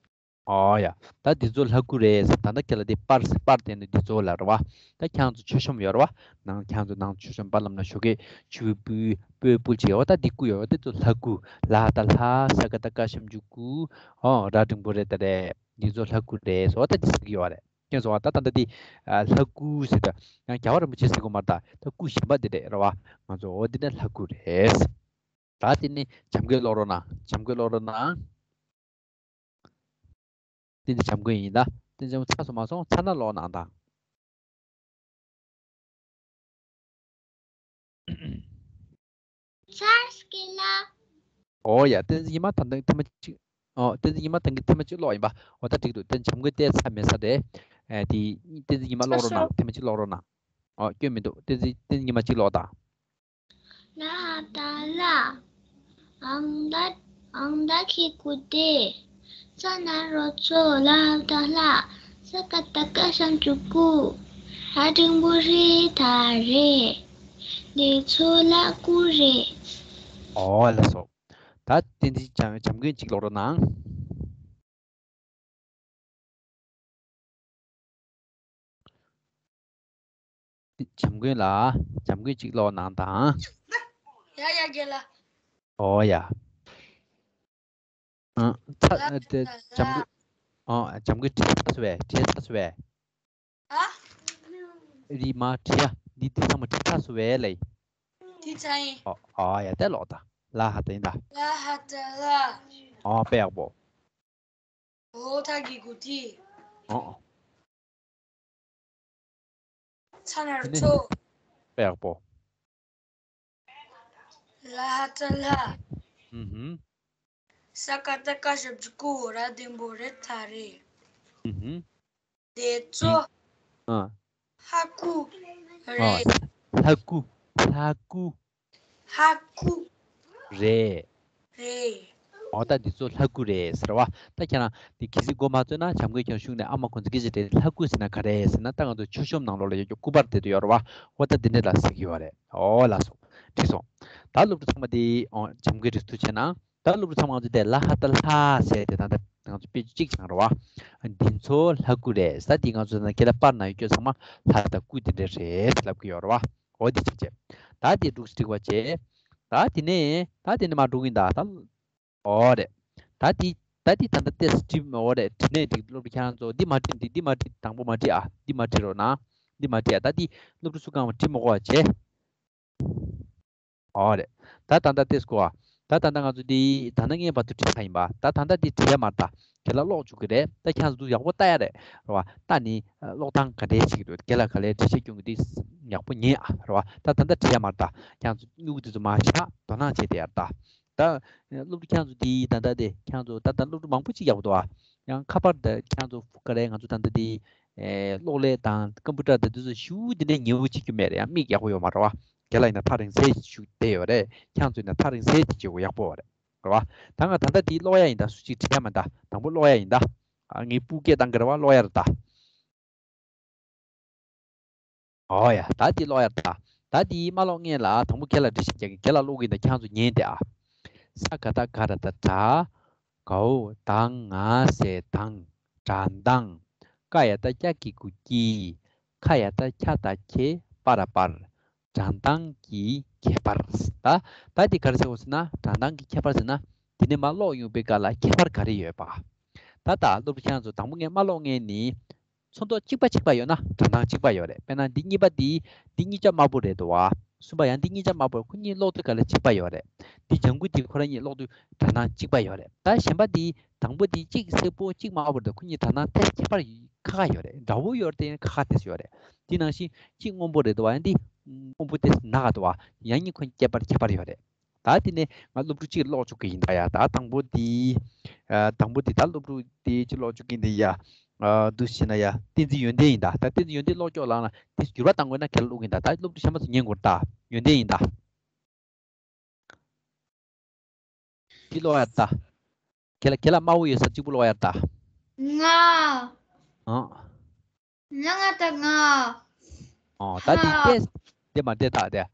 ཨོ་ཡ། ད་འདི་ཚོ་ལྷ་སྐུ་རེད་ཟེར། ད་ལྟ་ཁྱེད་ལ་འདི་པར་ཟེར། པར་དེ་ནི་འདི་ཚོ་ལ་རེད་བ། ད་ཁྱེད་རང་ཚོ་མཆོད་གཤོམ་ཡོད་རེད་བ། ནང་ཁྱེད་རང་ཚོ་ནང་མཆོད་གཤོམ་དཔལ་ལྷ་མོ་ལ་ཞོགས་ཀས་མཆོད་འབུལ་སྤོས་ཕུལ་བྱས། ཨོ་ད་འདི་སྐུ་ཡོད་རེད་བ། འདི་ཚོ་ལྷ་སྐུ། ལ་ཧ་ད་ལྷ། ས་ཀ་ད་ཀ་ཞབས་ཀྱུ་ཀུ། ཨོ་ར་འགྲེང་བུ་རེ་ད་རེ། འདི་ཚོ་ལྷ་སྐུ་རེད་ཟེར། ཨོ་ད་འདི་ཟེར་གྱི་ཡོད་རེད། མཁྱེན་སོང་བ། ད་ད་ལྟ་འདི་ཨ་ལྷ་སྐུ་ཟེར། ད་ཡང་རྒྱལ་བ་རིན་པོ་ཆེ་ཟེར་གྱི་མ་རེད། ད་ད་སྐུ་གཞན་པ་འདི་རེད་རེད་བ། ང་ཚོ་ཨོ་འདི་ནི་ལྷ་སྐུ་རེད། ད་དེ་ནི་བྱམས་མགོན་ཀློག་རོགས་གནང་། བྱམས་མགོན་ཀློག་རོགས་གནང་། དེ་ནི་བྱམས་མགོན་ཡིན་ད། དེ་ནི་ཚར་སོང་མ་སོང་། ཚར་ན་ཀློག་གནང་དང་། ཚར་སྐེ་ལ། ཨོ་ཡ། བསྟན་འཛིན་ཉི་མ་ད་ཐེངས་ཐེངས་མ་གཅིག་ཨོ་བསྟན་འཛིན་ཉི་མ་ད་ཐེངས་ཐེངས་མ་གཅིག་ཀློག་ཡིན་པ། ཨོ་ད་འགྲིག་འདུག་བསྟན་བྱམས་མགོན་བལྟས་ཚར་མེད་ས་རེད། ཨེ་དེ་བསྟན་འཛིན་ཉི་མ་ཀློག་རོགས་གནང་། ཐེངས་མ་གཅིག་ཀློག་རོགས་གནང་། ཨོ་སྐྱོན་མི་འདུག་བསྟན་འཛིན་བསྟན་འཛིན་ཉི་མ་གཅིག་ཀློག་དང་། ལ་ཧ་ད་ལ། འ་ད་འ་ད་གི་གུ་ཏི། ཚ་ན་རོ་ཚོ། ལ་ཧ་ད་ལྷ། ས་ཀ་ད་ཀ་ཞབས་ཀྱུ་ཀུ། ར་འགྲེང་བུ་རེ་ད་རེ། འདི་ཚོ་ལྷ་སྐུ་རེད། ཨོ་ལགས་སོ། ད་བསྟན་འཛིན་བྱམས་བྱམས་མགོན་གཅིག་ཀློག་རོགས་གནང་། བྱམས་མགོན་ལགས། བྱམས་མགོན་གཅིག་ཀློག་གནང་དང་། ཡ་ཡ་རྒན་ལགས། ཨོ་ཡ། ཨ་ཚ་ཨ་དེ་བྱམས་མགོན། ཨ་བྱམས་མགོན་བྲིས་ཚར་སོང་བས། བྲིས་ཚར་སོང་བས། ཨ། རིས་མ་བྲིས་ཡ། འདི་འདི་ཚང་མ་བྲིས་ཚར་སོང་བས་ལགས། འདི་ཚར་ཡིན། ཨོ་ཨོ་ཡ། དེ་ཀློག་དང་། ལ་ཧ་ད་ཡིན་ད། ལ་ཧ་ད་ལ། ཨོ་དཔེ་ཡག་པོ། ལ་ཧ་ད་གི་གུ་ཏི། ཨོ། ཚ་ན་རོ་ཚོ། དཔེ་ཡག་པོ། ལ་ཧ་ད་ལྷ། ཨུ་ཧུམ། ས་ཀ་ད་ཀ་ཞབས་ཀྱུ་ཀུ། ར་འགྲེང་བུ་རེ་ད་རེ། ཨུ་ཧུམ། དེ་ཚོ། ཨ། ལྷ་སྐུ་རེད། ལྷ་སྐུ། ལྷ་སྐུ། ལྷ་སྐུ། རེད། རེད། འོ་ད་འདི་ཚོ་ལྷ་སྐུ་རེད་ཟེར་བ། ད་ཁྱེད་རང་འདི་གལ་སྲིད་མགོ་མ་ཚོས་ན། བྱམས་མགོན་ཁྱེད་རང་ཤུགས་ནས་ཨ་མ་ཁོང་ཚོ་སྐད་ཆ་དྲིས། ལྷ་སྐུ་ཟེར་ན་ག་རེ་ཟེར་ན། ད་ང་ཚོ་མཆོད་གཤོམ་ནང་ལོགས་ལ་ཡོད་རྒྱུ་སྐུ་པར་དེ་ཚོ་ཡོད་རེད་བ། འོ་ད་འདི་འདྲ་ལ་ཟེར་གྱི་ཡོད་རེད། འོ་ལགས་སོ། འགྲིག་སོང་། ད་སློབ་ཕྲུག་ཚང་མ་འདི་འོ་བྱམས་མགོན་རེ་ཐུགས་ཆེ་གནང་། ད་སློབ་ཕྲུག་ཚང་མ་ང་ཚོ་དེ་ལ་ཧ་ད་ལྷ་ཟེར་དེ་ད་ལྟ་ང་ཚོ་དཔེ་ཆ་གཅིག་སྦྱངས་རེད་བ། འདི་ཚོ་ལྷ་སྐུ་རེད་ཟེར། དེ་ང་ཚོ་ན་ཁྱེད་ལ་པར་ན་ཡོད་རྒྱུ་ཚང་མ་ལྷ་དང་སྐུ་དེ་འདྲ་རེད་ལབ་ཀྱི་ཡོད་རེད་བ། འོ་དེ་གཅིག་བྱས། ད་དེ་འགྲིག་འགྲིག་པ་བྱས། ད་དེ་ནས་ད་དེ་ནས་མ་འགྲིག་ཡིན་ད་ད། འོ་རེད། ད་དེ་ད་དེ་ད་ལྟ་ཏེས་བྲིས་མ། འོ་རེད། བྲིས་ནས་འགྲིག་སློབ་ཕྲུག་ཁྱེད་རང་ཚོ་འདི་མ་བྲིས། འདི་འདི་མ་བྲིས། དང་པོ་མ་བྲིས་ཨ། འདི་མ་བྲིས་རོགས་གནང་། འདི་མ་བྲིས་ཨ། ད་དེ་སློབ་ཕྲུག་སུ་གང་བ་བྲིས་མ་དགོས་པ་བྱས། ཨོ་རེད། ད་ད་ལྟ་ཏེས་གོ་ཨ། ད་ད་ལྟ་ང་ཚོ་འདི་ད་ནངས་བར་དུ་བྲིས་ཚར་ཡིན་པ། ད་ད་ལྟ་འདི་བྲིས་ཡ་མ་རེད། ད་ཁྱེད་ལ་ཀློག་བཅུག་གི་རེད། ད་ཁྱེད་ཚོ་འདུག་ཡག་པོ་ལྟ་ཡ་རེད། རེད་བ། ད་ནི་ཀློག་སྟངས་ག་འདྲས་བྱེད་ཀྱི་འདུག་ཁྱེད་ལ་ག་ལེར་འགྲེལ་བཤད་སྐྱོན་གྱི་འདུག་ཡག་པོ་ཉན་ཨ་རེད་བ། ད་ད་ལྟ་བྲིས་ཡ་མ་རེད་ད། ཁྱེད་ཚོ་སྨྱུ་གུ་དེ་ཚོ་མར་བཞག་དོ་སྣང་བྱས་ཏེ་ཡར་ད། ད་སློབ་ཕྲུག་ཁྱེད་ཚོ་དེ་ད་ལྟ་དེ་ཁྱེད་ཚོ་ད་ལྟ་སློབ་ཕྲུག་མང་པོ་ཅིག་ཡག་པོ་འདུག་ཨ། ཡང་ཁ་པར་ད་ཁྱེད་ཚོ་ག་རེ་ང་ཚོ་ད་ལྟ་དེ་ཨེ་གློག་ཀླད་དང་ཀམ་པུ་ཊར་དང་དེ་ཚོ་ཞུ་དེ་འདྲའི་ཉེ་བོ་བྱེད་རྒྱུ་མེད་རེད། ཡང་མིག་ཡག་པོ་ཡོད་མ་རེད་བ། དེ་ལ་ཡིན་ན་ཐག་རིང་ཚད་ཅིག་བཞུགས་བསྡད་ཡོད་རེད། ཁྱེད་ཚོ་ཡིན་ན་ཐག་རིང་ཚད་ཅིག་བྱེད་དགོས་ཡག་པོ་རེད། རེད་བ། ད་ང་ད་ལྟ་དེ་ཀློག་ཡ་ཡིན་ད། སུ་གཅིག་བྲིས་ཡ་མ་ད། དང་པོ་ཀློག་ཡ་ཡིན་ད། ཨ་ངའི་སྤུ་སྐད་བཏང་གི་རེད་བ། ཀློག་ཡ་རེད་ད། ཨོ་ཡ། ད་འདི་ཀློག་ཡ་ད། ད་འདི་མ་ཀློག་སྔོན་ལ་དང་པོ་ཁྱེད་ལ་འགྲེལ་བཤད་རྒྱག་གི། ཁྱེད་ལ་ཀློག་གི་ཡིན་ད། ཁྱེད་ཚོ་ཉན་དེ་ཨ། ས་ག་བཏགས་སྒ་ར་བཏགས་སྒྲ། གའོ་དང་ང་སའི་དང་། སྒྲ་གདངས། ཀ་ཡ་བཏགས་ཀྱ་གི་གུ་ཀྱི། ཁ་ཡ་བཏགས་ཁྱ་ད་ཁྱེ། པ་ར་པར། སྒྲ་གདངས་ཀྱི་ཁྱད་པར། ད་ད་འདི་ག་རེ་ཟེར་བ་ཟེར་ན། སྒྲ་གདངས་ཀྱི་ཁྱད་པར་ཟེར་ན། འདི་ནས་མར་ཀློག་ཡོང་བའི་སྐབས་ལ་ཁྱད་པར་ག་རེ་ཡོད་པ། ད་ད་སློབ་ཕྲུག་ཁྱེད་ཚོ་དང་པོ་ངས་མ་ཀློག་སྔོན་ནས། ཚོན་མདོག་གཅིག་པ་གཅིག་པ་ཡོད་ན་སྒྲ་གདངས་གཅིག་པ་ཡོད་རེད། དཔེར་ན་འདི་གཉིས་པ་འདི། འདི་གཉིས་ཆ་དམར་པོ་རེད་འདུག་བ། གསུམ་པ་ཡང་འདི་གཉིས་ཆ་དམར་པོ། ཁོ་གཉིས་ཀློག་དུས་ག་ལ་གཅིག་པ་ཡོད་རེད། འདི་ལྗང་གུ་འདི་ཁོ་རང་གཉིས་ཀློག་དུས་སྒྲ་གདངས་གཅིག་པ་ཡོད་རེད། ད་གཞན་པ་འདི་དང་པོ་འདི་གཅིག་སེར་པོ་གཅིག་དམར་པོ་རེད་འདུག་ཁོ་གཉིས་སྒྲ་གདངས་ཏོག་ཙམ་ཁྱད་པར་ཁ་ཁ་ཡོད་རེད། འདྲ་བོ་ཡོད་རེད་དེ་ཁ་ཁ་ཏོག་ཙམ་ཡོད་རེད། འདི་ནང་བཞིན་གཅིག་སྔོན་པོ་རེད་འདུག་བ། ཡང་འདི་སྔོན་པོ་ཏོག་ཙམ་ནག་འདུག་བ། ཡང་གཉིས་ཁོ་གཉིས་ཁྱད་པར་ཁྱད་པར་ཡོད་རེད། ད་དེ་ནས་ང་སློབ་ཕྲུག་གཅིག་ཀློག་བཅུག་གི་ཡིན་ད་ཡ། ད་དང་པོ་དེ། ཨ་དང་པོ་དེ་ད་སློབ་ཕྲུག་དེ་གཅིག་ཀློག་བཅུག་གི་ཡིན་ད་ཡ། ཨ་འདུག་བྱས་ན་ཡ། བསྟན་འཛིན་ཡོན་ཏན་ཡིན་ད། ད་བསྟན་འཛིན་ཡོན་ཏན་ཀློག་ཀྱོག་ལངས་ན་དེ་འགྱུར་བ་གཏང་དགོས་ན་ཁྱེད་ལ་ཀློག་གི་ཡིན་ད། ད་སློབ་ཕྲུག་གཞན་པ་ཚོ་ཉན་དགོས་ད། ཡོན་ཏན་ཡིན་ད། དེ་ཀློག་ཡ་ད། ཁྱེད་ལ་ཁྱེད་ལ་དམར་པོ་ཡོད་ས་གཅིག་པུ་ཀློག་ཡ་ད། ང་། ཨ། ལ་ང་བཏགས་ལྔ། ཨོ་ད་འདི་ལྔ། སྐད། འདི་མ་འདི་དག་དེ།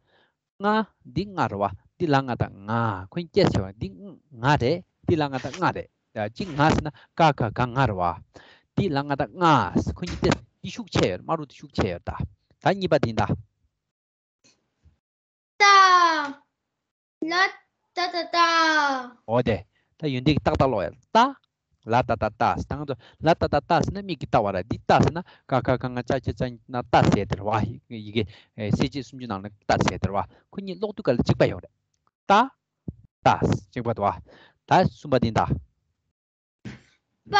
ལྔ། འདི་ལྔ་རེད་བ། འདི་ལ་ང་བཏགས་ལྔ། ཁོ་གཉིས་སྐད་ཆེ་བ། འདི་ལྔ་རེད། འདི་ལ་ང་བཏགས་ལྔ་རེད། ཡ་གཅིག་ང་ཟེར་ན་ཀ་ཁ་ག་ང་རེད་བ། འདི་ལ་ང་བཏགས་ལྔ། ཁོ་གཉིས་སྐད་འདི་ཤུགས་ཆེ་ཡོད། དམར་རུ་འདི་ཤུགས་ཆེ་ཡོད་ད། ད་གཉིས་པ་འདི་ད། ཏ། ལ་ཏ་ཏ་ཏ། འོ་དེ། ད་ཡོན་ཏན་གྱི་ཏག་ཏག་ཀློག་ཡ། ཏ། ལ་ཏ་ཏ་ཏ། ད་ང་ཚོ་ལ་ཏ་ཏ་ཏ་ཟེར་ན་མིག་གིས་ལྟ་བ་རེད། འདི་ཏ་ཟེར་ན་ཀ་ཁ་ག་ང་ཅ་ཆ་ཙ་ན་ཏ་ཟེར་དེ་རེད་བ། ཡི་གེ་ཨེ་གསལ་བྱེད་སུམ་ཅུ་ནང་ནས་ཏ་ཟེར་དེ་རེད་བ། ཁོ་གཉིས་ཀློག་དུས་ག་ལ་གཅིག་པ་ཡོད་རེད། ཏ། ཏ། གཅིག་པ་འདུག་བ། ད་གསུམ་པ་འདི་ད། པ།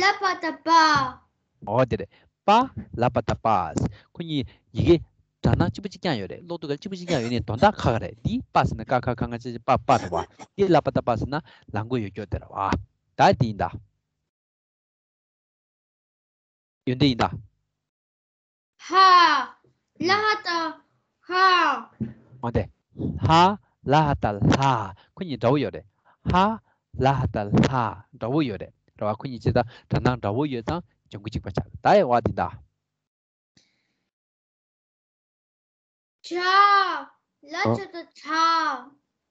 ལ་པ་ཏ་པ། འོ་དེ་རེད། པ། ལ་པ་ཏ་པ། ཁོ་གཉིས་ཡི་གེ་སྒྲ་གདངས་གཅིག་པ་གཅིག་རྐྱང་ཡོད་རེད། ཀློག་དུས་ག་གཅིག་པ་གཅིག་རྐྱང་ཡོད་ནས་དོན་དག་ཁ་ཁ་རེད། འདི་པ་ཟེར་ན་ཀ་ཁ་ག་ང་ཅ་ཆ་པ་པ་རེད་བ། འདི་ལ་པ་ཏ་པ་ཟེར་ན་ལ་མགོ་ཡོད་ཀྱོག་དེ་རེད་བ། ད་འདི་ཡིན་ད། ཡོན་ཏན་ཡིན་ད། ཧ། ལ་ཧ་ཏ་ཧ། འོ་དེ། ཧ། ལ་ཧ་ཏ་ལྷ། ཁོ་གཉིས་འདྲ་བོ་ཡོད་རེད། ཧ། ལ་ཧ་ཏ་ལྷ། འདྲ་བོ་ཡོད་རེད། རེད་བ། ཁོ་གཉིས་ཅི་ད་སྒྲ་གདངས་འདྲ་བོ་ཡོད་ཙང་ལྗང་གུ་གཅིག་པ་ཆགས། ད་ཡ་བ་འདི་ད། ཇ། ལ་ཇ་ཏ་ཇ།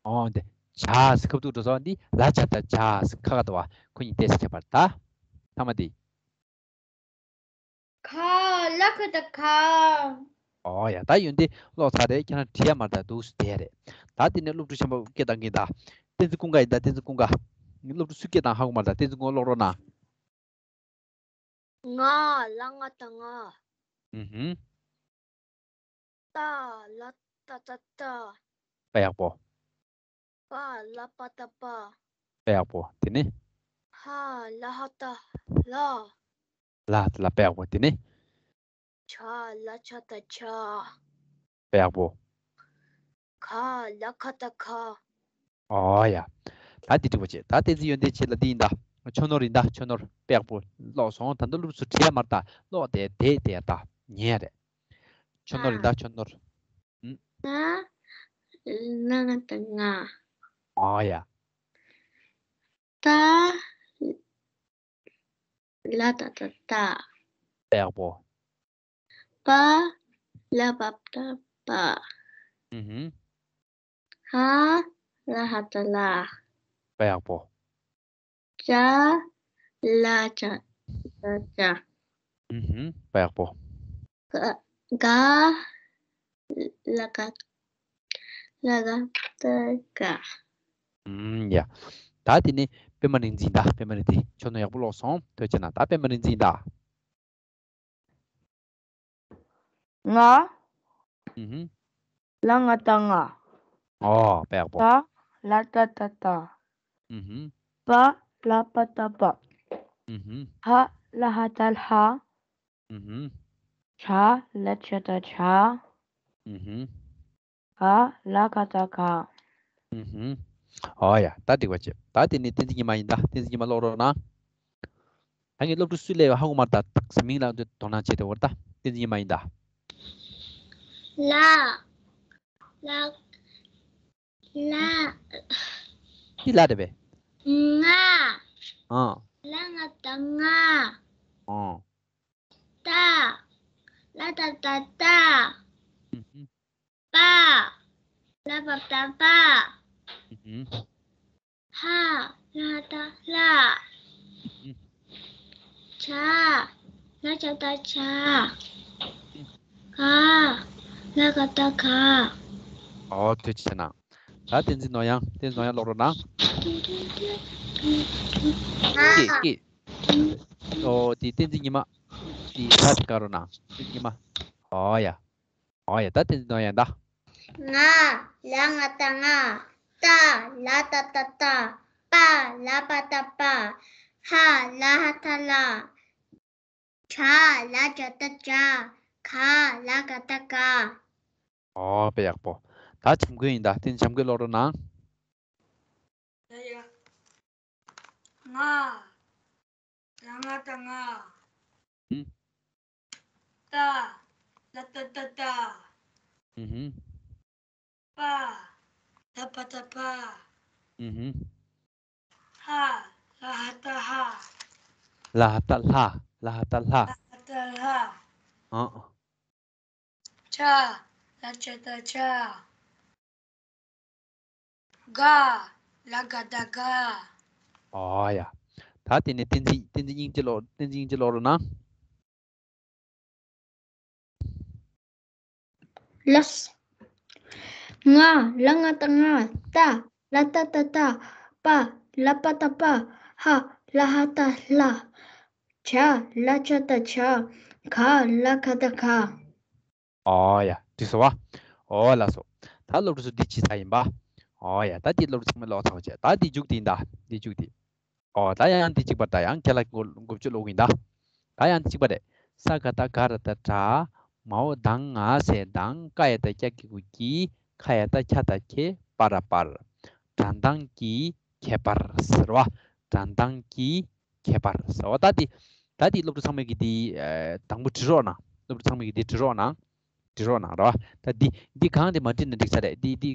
འོ་འདི། ཇ་ཟེར་ཁ་ཐུག་འགྲོ་སོང་། འདི་ལ་ཇ་ཏ་ཇ་ཟེར་ཁ་ཁ་འདུག་བ། ཁོ་གཉིས་ཏོག་ཙམ་ཁྱད་པར་ད། ཐ་མ་འདི། ག། ལ་ག་བཏགས་ག། འོ་ཡ། ད་ཡོན་ཏན་ཀློག་ཚར་རེད། ཁྱེད་རང་བྲིས་ཡ་མ་རེད་ད། འདུག་སེ་བསྡད་ཡ་རེད། ད་འདི་ནས་སློབ་ཕྲུག་གཞན་པ་སྐད་བཏང་གིན་ད། བསྟན་འཛིན་ཀུན་དགའ་ཡིན་ད། བསྟན་འཛིན་ཀུན་དགའ། སློབ་ཕྲུག་སུའི་སྐད་བཏང་ཧ་གོ་མ་རེད་ད། བསྟན་འཛིན་ཀུན་དགའ་ཀློག་རོགས་གནང་། ང་། ལ་ང་བཏགས་ལྔ། ཨུ་ཧུམ། ཏ། ལ་ཏ་ཏ་ཏ། དཔེ་ཡག་པོ། པ། ལ་པ་ཏ་པ། དཔེ་ཡག་པོ། དེ་ནས། ཧ། ལ་ཧ་ཏ་ལྷ། ལ་ཧ་ཏ་ལྷ། དཔེ་ཡག་པོ། དེ་ནས། ཇ། ལ་ཇ་ཏ་ཇ། དཔེ་ཡག་པོ། ག། ལ་ག་བཏགས་ག། ཨོ་ཡ། ད་འདི་འགྲིག་པ་བྱེད། ད་བསྟན་འཛིན་ཡོན་ཏན་ཆེ་ལ་འདི་ཡིན་ད། ཆོས་ནོར་ཡིན་ད། ཆོས་ནོར། དཔེ་ཡག་པོ་ཀློག་སོང་། ད་ལྟ་སློབ་ཕྲུག་ཚོ་བྲིས་ཡ་མ་རེད་ད། ཀློག་དེ་བསྡད་དེ་ཡ་ད་ཉན་ཡ་རེད། ཆོས་ནོར་ཡིན་ད། ཆོས་ནོར། ཨུམ། ང་། ལ་ང་བཏགས་ལྔ། ཨོ་ཡ། ཏ། ལ་ཏ་ཏ་ཏ། དཔེ་ཡག་པོ། པ། ལ་པ་ཏ་པ། ཨུ་ཧུམ། ཧ། ལ་ཧ་ཏ་ལྷ། དཔེ་ཡག་པོ། ཇ། ལ་ཇ་ཏ་ཇ། ཨུ་ཧུམ། དཔེ་ཡག་པོ། ག། ག། ལ་ག། ལ་ག་བཏགས་ག། ཨུམ། ཡ། ད་དེ་ནས་པད་མ་རིག་འཛིན་ད། པད་མ་རིག་འཛིན། ཁྱོད་ནོར་ཡག་པོ་ཀློག་སོང་། ཐོས་ཅན་ན་ད་པད་མ་རིག་འཛིན་ད། ང་། ཨུ་ཧུམ། ལ་ང་བཏགས་ལྔ། ཨོ། དཔེ་ཡག་པོ། ག། ལ་ཏ་ཏ་ཏ། ཨུ་ཧུམ། པ། ལ་པ་ཏ་པ། ཨུ་ཧུམ། ཧ། ལ་ཧ་ཏ་ལྷ། ཨུ་ཧུམ། ཇ། ལ་ཇ་ཏ་ཇ། ཨུ་ཧུམ། ག། ལ་ག་བཏགས་གྷ། ཨུ་ཧུམ། ཨོ་ཡ། ད་འགྲིག་པ་བྱས། ད་དེ་ནི་བསྟན་འཛིན་ཉི་མ་ཡིན་ད། བསྟན་འཛིན་ཉི་མ་ཀློག་རོགས་གནང་། ད་ངས་སློབ་ཕྲུག་སུས་སླེབས་ཡོད་ཧ་གོ་མ་རེད་ད། ཟེར་མིང་ལ་དོ་སྣང་བྱས་ཏེ། འོ་ད་བསྟན་འཛིན་ཉི་མ་ཡིན་ད། ལ། ལ། ལ། འདི་ལ་རེད་པས། ང་། ཨ། ལ་ང་བཏགས་ང་། ཨ། ཏ། ལ་ཏ་བཏགས་ཏ། ཨུ་ཧུམ། པ། ལ་པ་བཏགས་པ། ཨུ་ཧུམ། ལྷ། ལ་ཧ་བཏགས་ལྷ། ཨུ་ཧུམ། བྱ། ལ་བྱ་བཏགས་བྱ། ག། ལ་ག་བཏགས་གྷ། ཨོ་ཐུགས་རྗེ་གནང་། ད་བསྟན་འཛིན་ནོར་དབྱངས། བསྟན་འཛིན་ནོར་དབྱངས་ཀློག་རོགས་གནང་། ང་། ཀྱེ་ཀྱེ། ཨོ་དེ་བསྟན་འཛིན་ཉི་མ། དེ་ད་དེ་བཀག་རོགས་གནང་། བསྟན་འཛིན་ཉི་མ། ཨོ་ཡ། ཨོ་ཡ། ད་བསྟན་འཛིན་ནོར་དབྱངས་ད། ང་། ལ་ང་བཏགས་ང་། ཏ། ལ་ཏ་བཏགས་ཏ། པ། ལ་པ་བཏགས་པ། ལྷ། ལ་ཧ་བཏགས་ལྷ། བྱ། ལ་བྱ་བཏགས་བྱ། ག། ལ་ག་བཏགས་གྷ། ཨོ་དཔེ་ཡག་པོ། ད་བྱམས་མགོན་ཡིན་ད། དེ་ནི་བྱམས་མགོན་ཀློག་རོགས་གནང་། ཡ་ཡ། ང་། ལ་ང་བཏགས་ང་། ཨུ། ཏ། ལ་ཏ་བཏགས་ཏ། ཨུ་ཧུམ། པ། ལ་པ་བཏགས་པ། ཨུ་ཧུམ། ལྷ། ལ་ཧ་བཏགས་ལྷ། ལ་ཧ་བཏགས་ལྷ། ལ་ཧ་བཏགས་ལྷ། ལ་ཧ་བཏགས་ལྷ། ཨ། བྱ། ལ་བྱ་བཏགས་བྱ། ག། ལ་ག་བཏགས་གྷ། ཨོ་ཡ། ད་དེ་ནས་བསྟན་འཛིན། བསྟན་འཛིན་སྙིང་རྗེ་ཀློག་བསྟན་འཛིན་སྙིང་རྗེ་ཀློག་རོགས་གནང་། ལགས། ང་། ལ་ང་བཏགས་ང་། ཏ། ལ་ཏ་བཏགས་ཏ། པ། ལ་པ་བཏགས་པ། ཧ། ལ་ཧ་བཏགས་ལྷ། བྱ། ལ་བྱ་བཏགས་བྱ། ག། ལ་ག་བཏགས་གྷ། ཨོ་ཡ། འགྲིག་སོང་བ། ཨོ་ལགས་སོ། ད་སློབ་ཕྲུག་ཚོ་འདི་བྱས་ཚར་ཡིན་པ། ཨོ་ཡ། ད་འདི་སློབ་ཕྲུག་ཚང་མས་ཀློག་ཚར་བ་བྱས། ད་འདི་མཇུག་འདི་ཡིན་ད། འདི་མཇུག་འདི། ཨོ་ད་ཡང་འདི་གཅིག་པ། ད་ཡང་ཁྱེད་ལ་མགོ་མགོ་བཅུ་ཀློག་གི་ཡིན་ད། ད་ཡང་འདི་གཅིག་པ་རེད། ས་ག་བཏགས་སྒ་ར་བཏགས་སྒྲ། མའོ་དང་ང་ས་དང་། ཀ་ཡ་བཏགས་ཀྱ་གི་གུ་ཀྱི། ཁ་ཡ་བཏགས་ཁྱ་བཏགས་ཁྱེ། པ་ར་པར། སྒྲ་གདངས་ཀྱི་ཁྱད་པར་ཟེར་བ། སྒྲ་གདངས་ཀྱི་ཁྱད་པར་ཟེར་བ། ད་འདི། ད་འདི་སློབ་ཕྲུག་ཚང་མས་ཀྱིས་འདི་ཨ་དང་པོ་བྲི་རོགས་གནང་། སློབ་ཕྲུག་ཚང་མས་ཀྱིས་འདི་བྲི་རོགས་གནང་། བྲི་རོགས་གནང་ར་བ། ད་འདི་འདི་གང་དེ་མ་བྲིས་ན་འགྲིག་ས་རེད། འདི་འདི་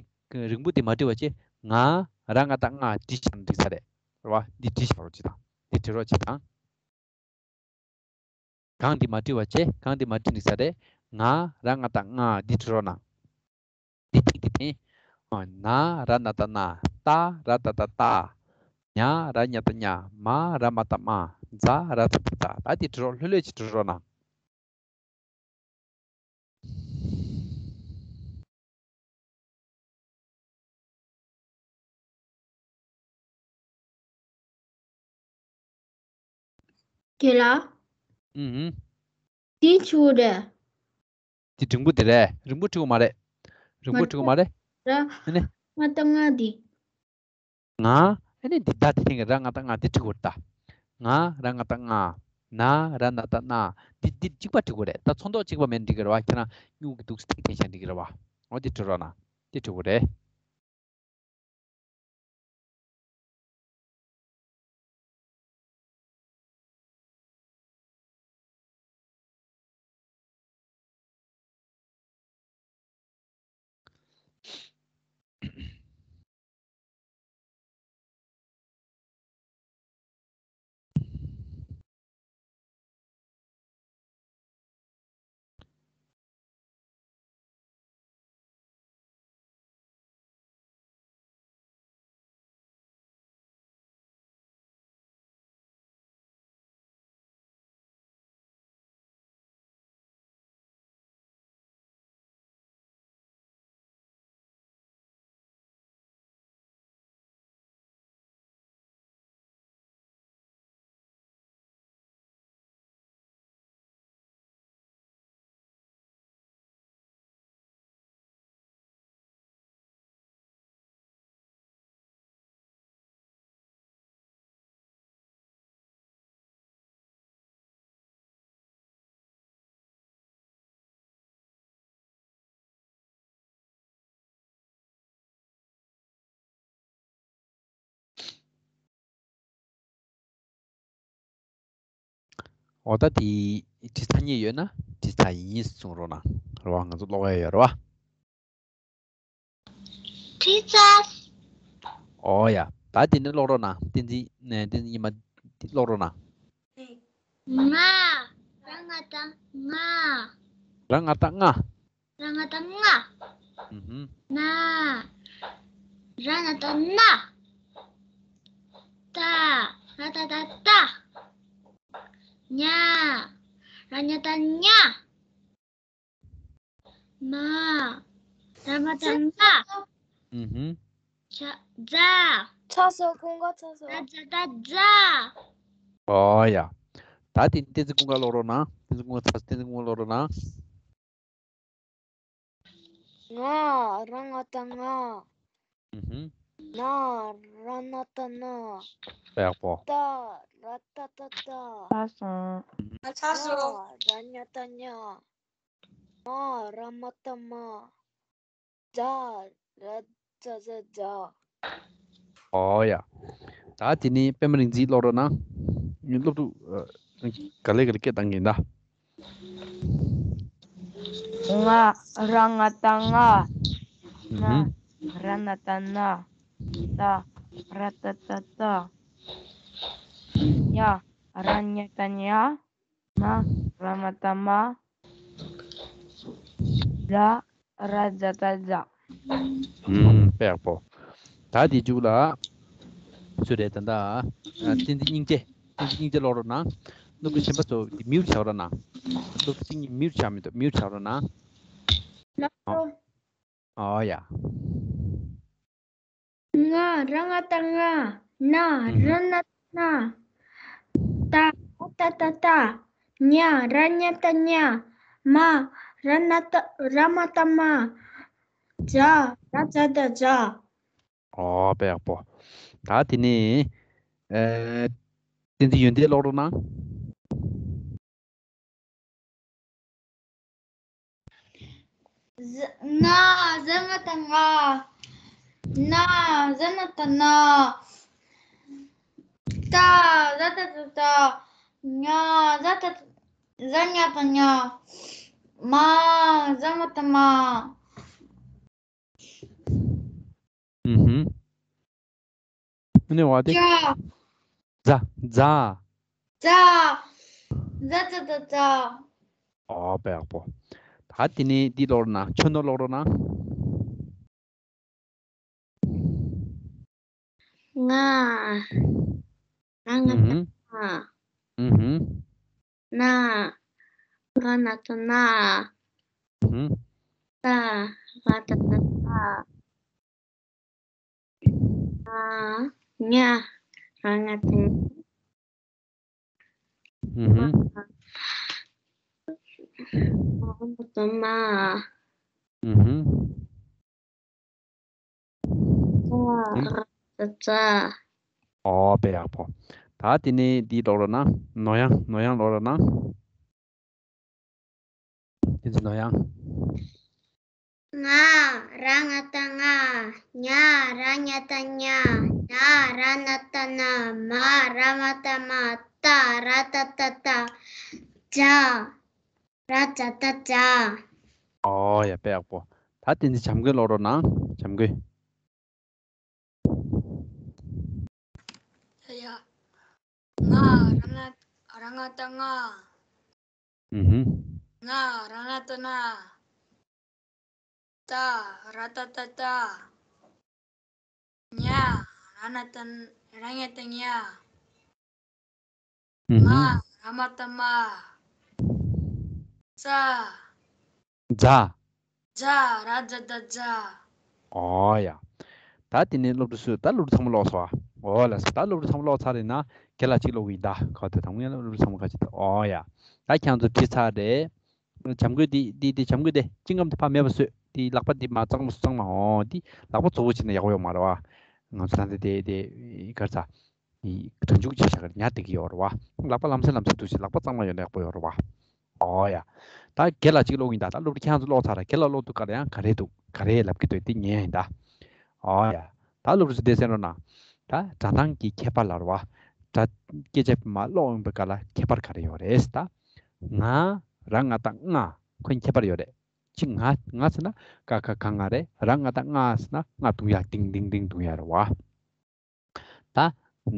རིང་པོ་དེ་མ་བྲིས་པ་བྱས། ང་། ར་ང་བཏགས་ང་བྲིས་བཞག་ན་འགྲིག་ས་རེད་ར་བ། འདི་བྲིས་བཞག་རོགས་བྱེད་དང་། འདི་བྲི་རོགས་བྱེད་དང་། གང་འདི་མ་བྲིས་པ་བྱས། གང་འདི་མ་བྲིས་འགྲིག་ས་རེད། ང་། ར་ང་བཏགས་ང་། འདི་བྲི་རོགས་གནང་། འདི་ཐིག་འདི་འཐེན། ན་ར་ན་བཏགས་ན། ཏ་ར་ཏ་བཏགས་ཏ། ཉ་ར་ཉ་བཏགས་ཉ། མ་ར་མ་བཏགས་མ། ཛ་ར་ཛ་བཏགས་ཛ། ད་འདི་བྲི་རོགས། ལྷོད་ལྷོད་ཅིག་བྲི་རོགས་གནང་། རྒན་ལགས། ཨུ་ཧུམ། འདི་ཆུ་རེད། འདི་འབྲིང་པོ་དེ་རེད། རིང་པོ་བྲི་དགོས་མ་རེད། རིང་པོ་བྲི་དགོས་མ་རེད། ར། ཨ་ནི། ང་བཏགས་ང་འདི། ང་། ཨ་ནི་འདི་ད་དེ་ཐེངས་ཀྱི་ར་ང་བཏགས་ང་འདི་བྲི་དགོས་རེད་ད། ང་། ར་ང་བཏགས་ང་། ན་ར་ན་བཏགས་ན། འདི་འདི་གཅིག་པ་བྲི་དགོས་རེད་ད། ཚོན་མདོག་གཅིག་པ་མེད་ན་འགྲིག་གི་རེད་བ། ཁྱེད་རང་སྨྱུག་གི་འདུག་སེ་ཐིག་འཐེན་བྱས་ན་འགྲིག་གི་རེད་བ། འོ་འདི་བྲི་རོགས་གནང་། འདི་བྲི་དགོས་རེད། འོ་ད་དེ་བྲིས་ཚར་མཁན་ཡོད་ན་བྲིས་ཚར་ཡིན་གསུང་རོགས་གནང་། རེད་བ། ང་ཚོ་ཀློག་ཡ་ཡོད་རེད་བ། བྲིས་ཚར། འོ་ཡ། ད་དེ་ནས་ཀློག་རོགས་གནང་། བསྟན་འཛིན་ནས་བསྟན་འཛིན་ཉི་མ་ཀློག་རོགས་གནང་། ང་། ར་ང་བཏགས་ང་། ར་ང་བཏགས་ང་། ར་ང་བཏགས་རྔ། ཨུ་ཧུམ། ན། ར་ན་བཏགས་རྣ། ཏ། ར་ཏ་བཏགས་རྟ། ཉ། ར་ཉ་བཏགས་ཉ། མ། ར་མ་བཏགས་མ། ཨུ་ཧུམ། ཛ། ཛ། ཚར་སོང་། ཀུན་དགའ་ཚར་སོང་། ར་ཛ་བཏགས་རྫ། ཨོ་ཡ། ད་དེ་བསྟན་འཛིན་ཀུན་དགའ་ཀློག་རོགས་གནང་། བསྟན་འཛིན་ཀུན་དགའ་ཚར། བསྟན་འཛིན་ཀུན་དགའ་ཀློག་རོགས་གནང་། ང་། ར་ང་བཏགས་ང་། ཨུ་ཧུམ། ན། ར་ན་བཏགས་ན། ཡག་པོ། ཏ། ར་ཏ་བཏགས་རྟ། ཚར་སོང་། ཚར་སོང་། ཉ། ར་ཉ་བཏགས་ཉ། མ། ར་མ་བཏགས་མ། ཛ། ར་ཛ་བཏགས་ཛ། ཨོ་ཡ། ད་དེ་ནས་པད་མ་རིག་འཛིན་ཀློག་རོགས་གནང་། སློབ་ཕྲུག་ཨ། ག་ལེ་ག་ལེ་སྐད་བཏང་གིན་ད། ང་། ར་ང་བཏགས་ང་། ན། ཨུ་ཧུམ། ར་ན་བཏགས་ན། ཏ། ར་ཏ་བཏགས་རྟ། ཉ། ར་ཉ་བཏགས་ཉ། མ། ར་མ་བཏགས་མ། ཛ། ར་ཛ་བཏགས་ཛ། ཨུམ། དཔེ་ཡག་པོ། ད་དེ་མཇུག་ལ། སུ་རེད་ད་ལྟ། ཨ། བསྟན་འཛིན་སྙིང་རྗེ། བསྟན་འཛིན་སྙིང་རྗེ་ཀློག་རོགས་གནང་། སློབ་ཕྲུག་གཞན་པ་ཚོ་མིའུར་བྱ་རོགས་གནང་། སློབ་ཕྲུག་སྟེང་གི་མིའུར་བྱ་མི་འདུག་མིའུར་བྱ་རོགས་གནང་། ལགས་སོ། ཨོ་ཡ། ང་། ར་ང་བཏགས་ང་། ན། ཨུ་ཧུམ། ར་ན་བཏགས་ན། ཏ། ར་ཏ་བཏགས་རྟ། ཉ། ར་ཉ་བཏགས་ཉ། མ། ར་ན་བཏགས། ར་མ་བཏགས་མ། ཛ། ར་ཛ་བཏགས་ཛ། ཨོ། དཔེ་ཡག་པོ། ད་དེ་ནས། ཨེ། བསྟན་འཛིན་ཡོན་ཏན་ཀློག་རོགས་གནང་། ཛ། ན། ཛ་ང་བཏགས་ང་། ན། ཛ་ན་བཏགས་ན། ཏ། ར་ཏ་བཏགས་ཏ། ཉ། ཛ་ཏ། ཛ་ཉ་བཏགས་ཉ། མ། ཛ་མ་བཏགས་མ། ཨུ་ཧུམ། ཨ་ནི་བ་དེ། ཛ། ཛ། ཛ། ཛ། ཛ་ཛ་ཛ་ཛ། ཨོ། དཔེ་ཡག་པོ། ད་དེ་ནས་འདི་ཀློག་རོགས་གནང་། ཆོས་ནོར་ཀློག་རོགས་གནང་། ང་། ང་། ང་། ཨུ་ཧུམ། ང་། ཨུ་ཧུམ། ན། ར་ན་བཏགས་ན། ཨུ་ཧུམ། ཏ། ར་ཏ་བཏགས་ཏ། ང་། ཉ། ར་ང་བཏགས་ཉ། ཨུ་ཧུམ། མ། ར་མ་བཏགས་མ། ཨུ་ཧུམ། ཛ། ཛ། ཨོ། དཔེ་ཡག་པོ། ད་དེ་ནས་འདི་ཀློག་རོགས་གནང་། ནོར་དབྱངས། ནོར་དབྱངས་ཀློག་རོགས་གནང་། བསྟན་འཛིན་ནོར་དབྱངས། ང་། ར་ང་བཏགས་ང་། ཉ། ར་ཉ་བཏགས་ཉ། ན། ར་ན་བཏགས་ན། མ། ར་མ་བཏགས་མ། ཏ། ར་ཏ་བཏགས་ཏ། ཛ། ར་ཛ་བཏགས་ཛ། ཨོ་ཡ། དཔེ་ཡག་པོ། ད་བསྟན་འཛིན་བྱམས་མགོན་ཀློག་རོགས་གནང་། བྱམས་མགོན། ཡ། ང་། ར་ང་། ར་ང་བཏགས་ང་། ཨུ་ཧུམ། ན། ར་ན་བཏགས་ན། ཏ། ར་ཏ་བཏགས་ཏ། ཉ། ར་ན་བཏགས། ར་ཉ་བཏགས་ཉ། ཨུ་ཧུམ། མ། ར་མ་བཏགས་མ། ཛ། ཛ། ཛ། ར་ཛ་བཏགས་ཛ། ཨོ་ཡ། ད་དེ་ནས་སློབ་ཕྲུག་སུ། ད་སློབ་ཕྲུག་ཚང་མ་ཀློག་ཚར་བ། ཨོ་ལགས་སོ། ད་སློབ་ཕྲུག་ཚང་མ་ཀློག་ཚར་རེད་ན། རྒན་ལགས་གཅིག་ཀློག་གི་ཡིན་ད། ག་དེ་དང་པོ་ཡིན་ན་སློབ་ཕྲུག་ཚང་མ་ག་ཅིག་ད། ཨོ་ཡ། ད་ཁྱེད་ཚོ་བྲིས་ཚར་རེད། བྱམས་མགོན་འདི་འདི་འདི་བྱམས་མགོན་འདི་སྤྱི་ཁམས་དེ་ཕར་མེད་པ་བཟོས། འདི་ལག་པ་འདི་མར་གཙང་མ་བཟོ། གཙང་མ། ཨོ། འདི་ལག་པ་གཙོ་བོ་བྱས་ན་ཡག་པོ་ཡོད་མ་རེད་བ། ང་ཚོ་ད་ལྟ་དེ་དེ་ག་རེ་ཟ། ཡི། སྒྲ་འཇུག་བྱས་བཞག་གི་ཉར་བསྡད་ཀྱི་ཡོད་རེད་བ། ལག་པ་ལམ་སེང་ལམ་སེང་འདུག་བྱས། ལག་པ་གཙང་མ་ཡོད་ན་ཡག་པོ་ཡོད་རེད་བ། ཨོ་ཡ། ད་རྒན་ལགས་གཅིག་ཀློག་གི་ཡིན་ད། ད་སློབ་ཕྲུག་ཁྱེད་རང་ཚོ་ཀློག་ཚར་ར། རྒན་ལགས་ཀློག་འདུག་ག་རེ་ཡང་ག་རེ་འདུག་ག་རེ་ལབ་ཀྱི་འདུག་དེ་ཉན་ཡིན་ད། ཨོ་ཡ། ད་སློབ་ཕྲུག་ཚོ་དེ་གསན་རོགས་གནང་། ད་སྒྲ་གདངས་ཀྱི་ཁྱད་པར་ལབ་རེད་བ། ད་སྐད་ཆ་མར་ཀློག་ཡོང་པའི་སྐབས་ལ་ཁྱད་པར་ག་རེ་ཡོད་རེད་ཟེར་ད། ང་། ར་ང་བཏགས་ང་། ཁོ་གཉིས་ཁྱད་པར་ཡོད་རེད། གཅིག་ང་། ང་ཟེར་ན་ཀ་ཁ་ག་ང་རེད། ར་ང་བཏགས་ང་ཟེར་ན་རྔ་བརྡུང་ཡ། ལྡིང་ལྡིང་ལྡིང་བརྡུང་ཡ་རེད་བ། ད་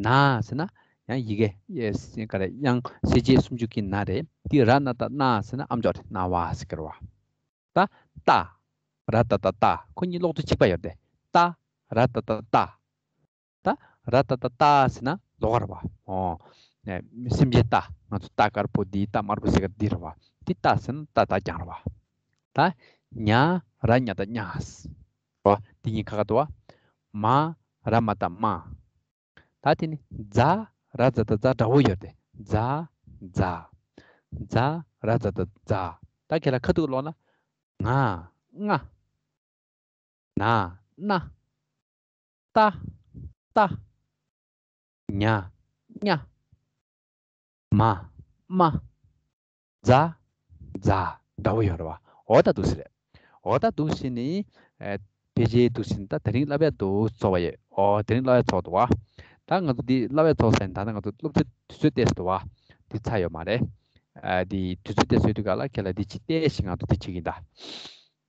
ན་ཟེར་ན་ཡང་ཡི་གེ་ཡེ་ག་རེ་ཡང་གསལ་བྱེད་སུམ་ཅུ་གི་ན་རེད། འདི་ར་ན་བཏགས་ན་ཟེར་ན་ཨམ་ཅོག་རེད། ན་བ་ཟེར་གི་རེད་བ། ད་ཏ། ར་ཏ་བཏགས་ཏ། ཁོ་གཉིས་ཀློག་དུས་གཅིག་པ་ཡོད་རེད། ཏ། ར་ཏ་བཏགས་ཏ། ད་ར་ཏ་བཏགས་ཏ་ཟེར་ན་ལོགས་ཀ་རེད་བ། ཨོ། ནས་སེམས་ཅན་རྟ། ང་ཚོ་རྟ་དཀར་པོ་འདི། རྟ་དམར་པོ་ཟེར་ག་འདི་རེད་བ། འདི་རྟ་ཟེར་ན་རྟ་རྟ་རྐྱང་རེད་བ། ད་ཉ། ར་ཉ་བཏགས་ཉ། རེད་བ། འདི་གཉིས་ཁ་ཁ་འདུག་བ། མ། ར་མ་བཏགས་མ། ད་དེ་ནི་ཛ། ར་ཛ་བཏགས་ཛ། འདྲ་བོ་ཡོད་རེད། ཛ། ཛ། ཛ། ར་ཛ་བཏགས་ཛ། ད་ཁྱེད་ལ་ཁ་ཐུག་ཀློག་ན། ང་། རྔ། ན། རྣ། ཏ། རྟ། ཉ། རྙ། མ། རྨ། ཛ། ཛ། འདྲ་བོ་ཡོད་རེད་བ། འོ་ད་འདུག་སེ་རེད། འོ་ད་འདུག་སེ་ནི། ཨེ། ཕལ་ཆེར་འདུག་སེ་ནི་ད་དེ་རིང་བསླབ་ཡ་འདུག་ཚོགས་པ་ཡོད། འོ་དེ་རིང་བསླབ་ཡ་ཚོགས་འདུག་བ། ད་ང་ཚོ་འདི་བསླབ་ཡ་ཚོགས་ཟིན། ད་ལྟ་ང་ཚོ་སློབ་ཚན་དུས་ཚོད་ཏོག་ཙམ་འདུག་བ། འདི་ཚར་ཡོད་མ་རེད། ཨ། འདི་དུས་ཚོད་ཏོག་ཙམ་ཡོད་དུས་སྐབས་ལ་ཁྱེད་ལ་འདི་ཅིག་བལྟས་ཤིག་ང་ཚོ་འདི་བྱེད་ཀྱིན་གདའ།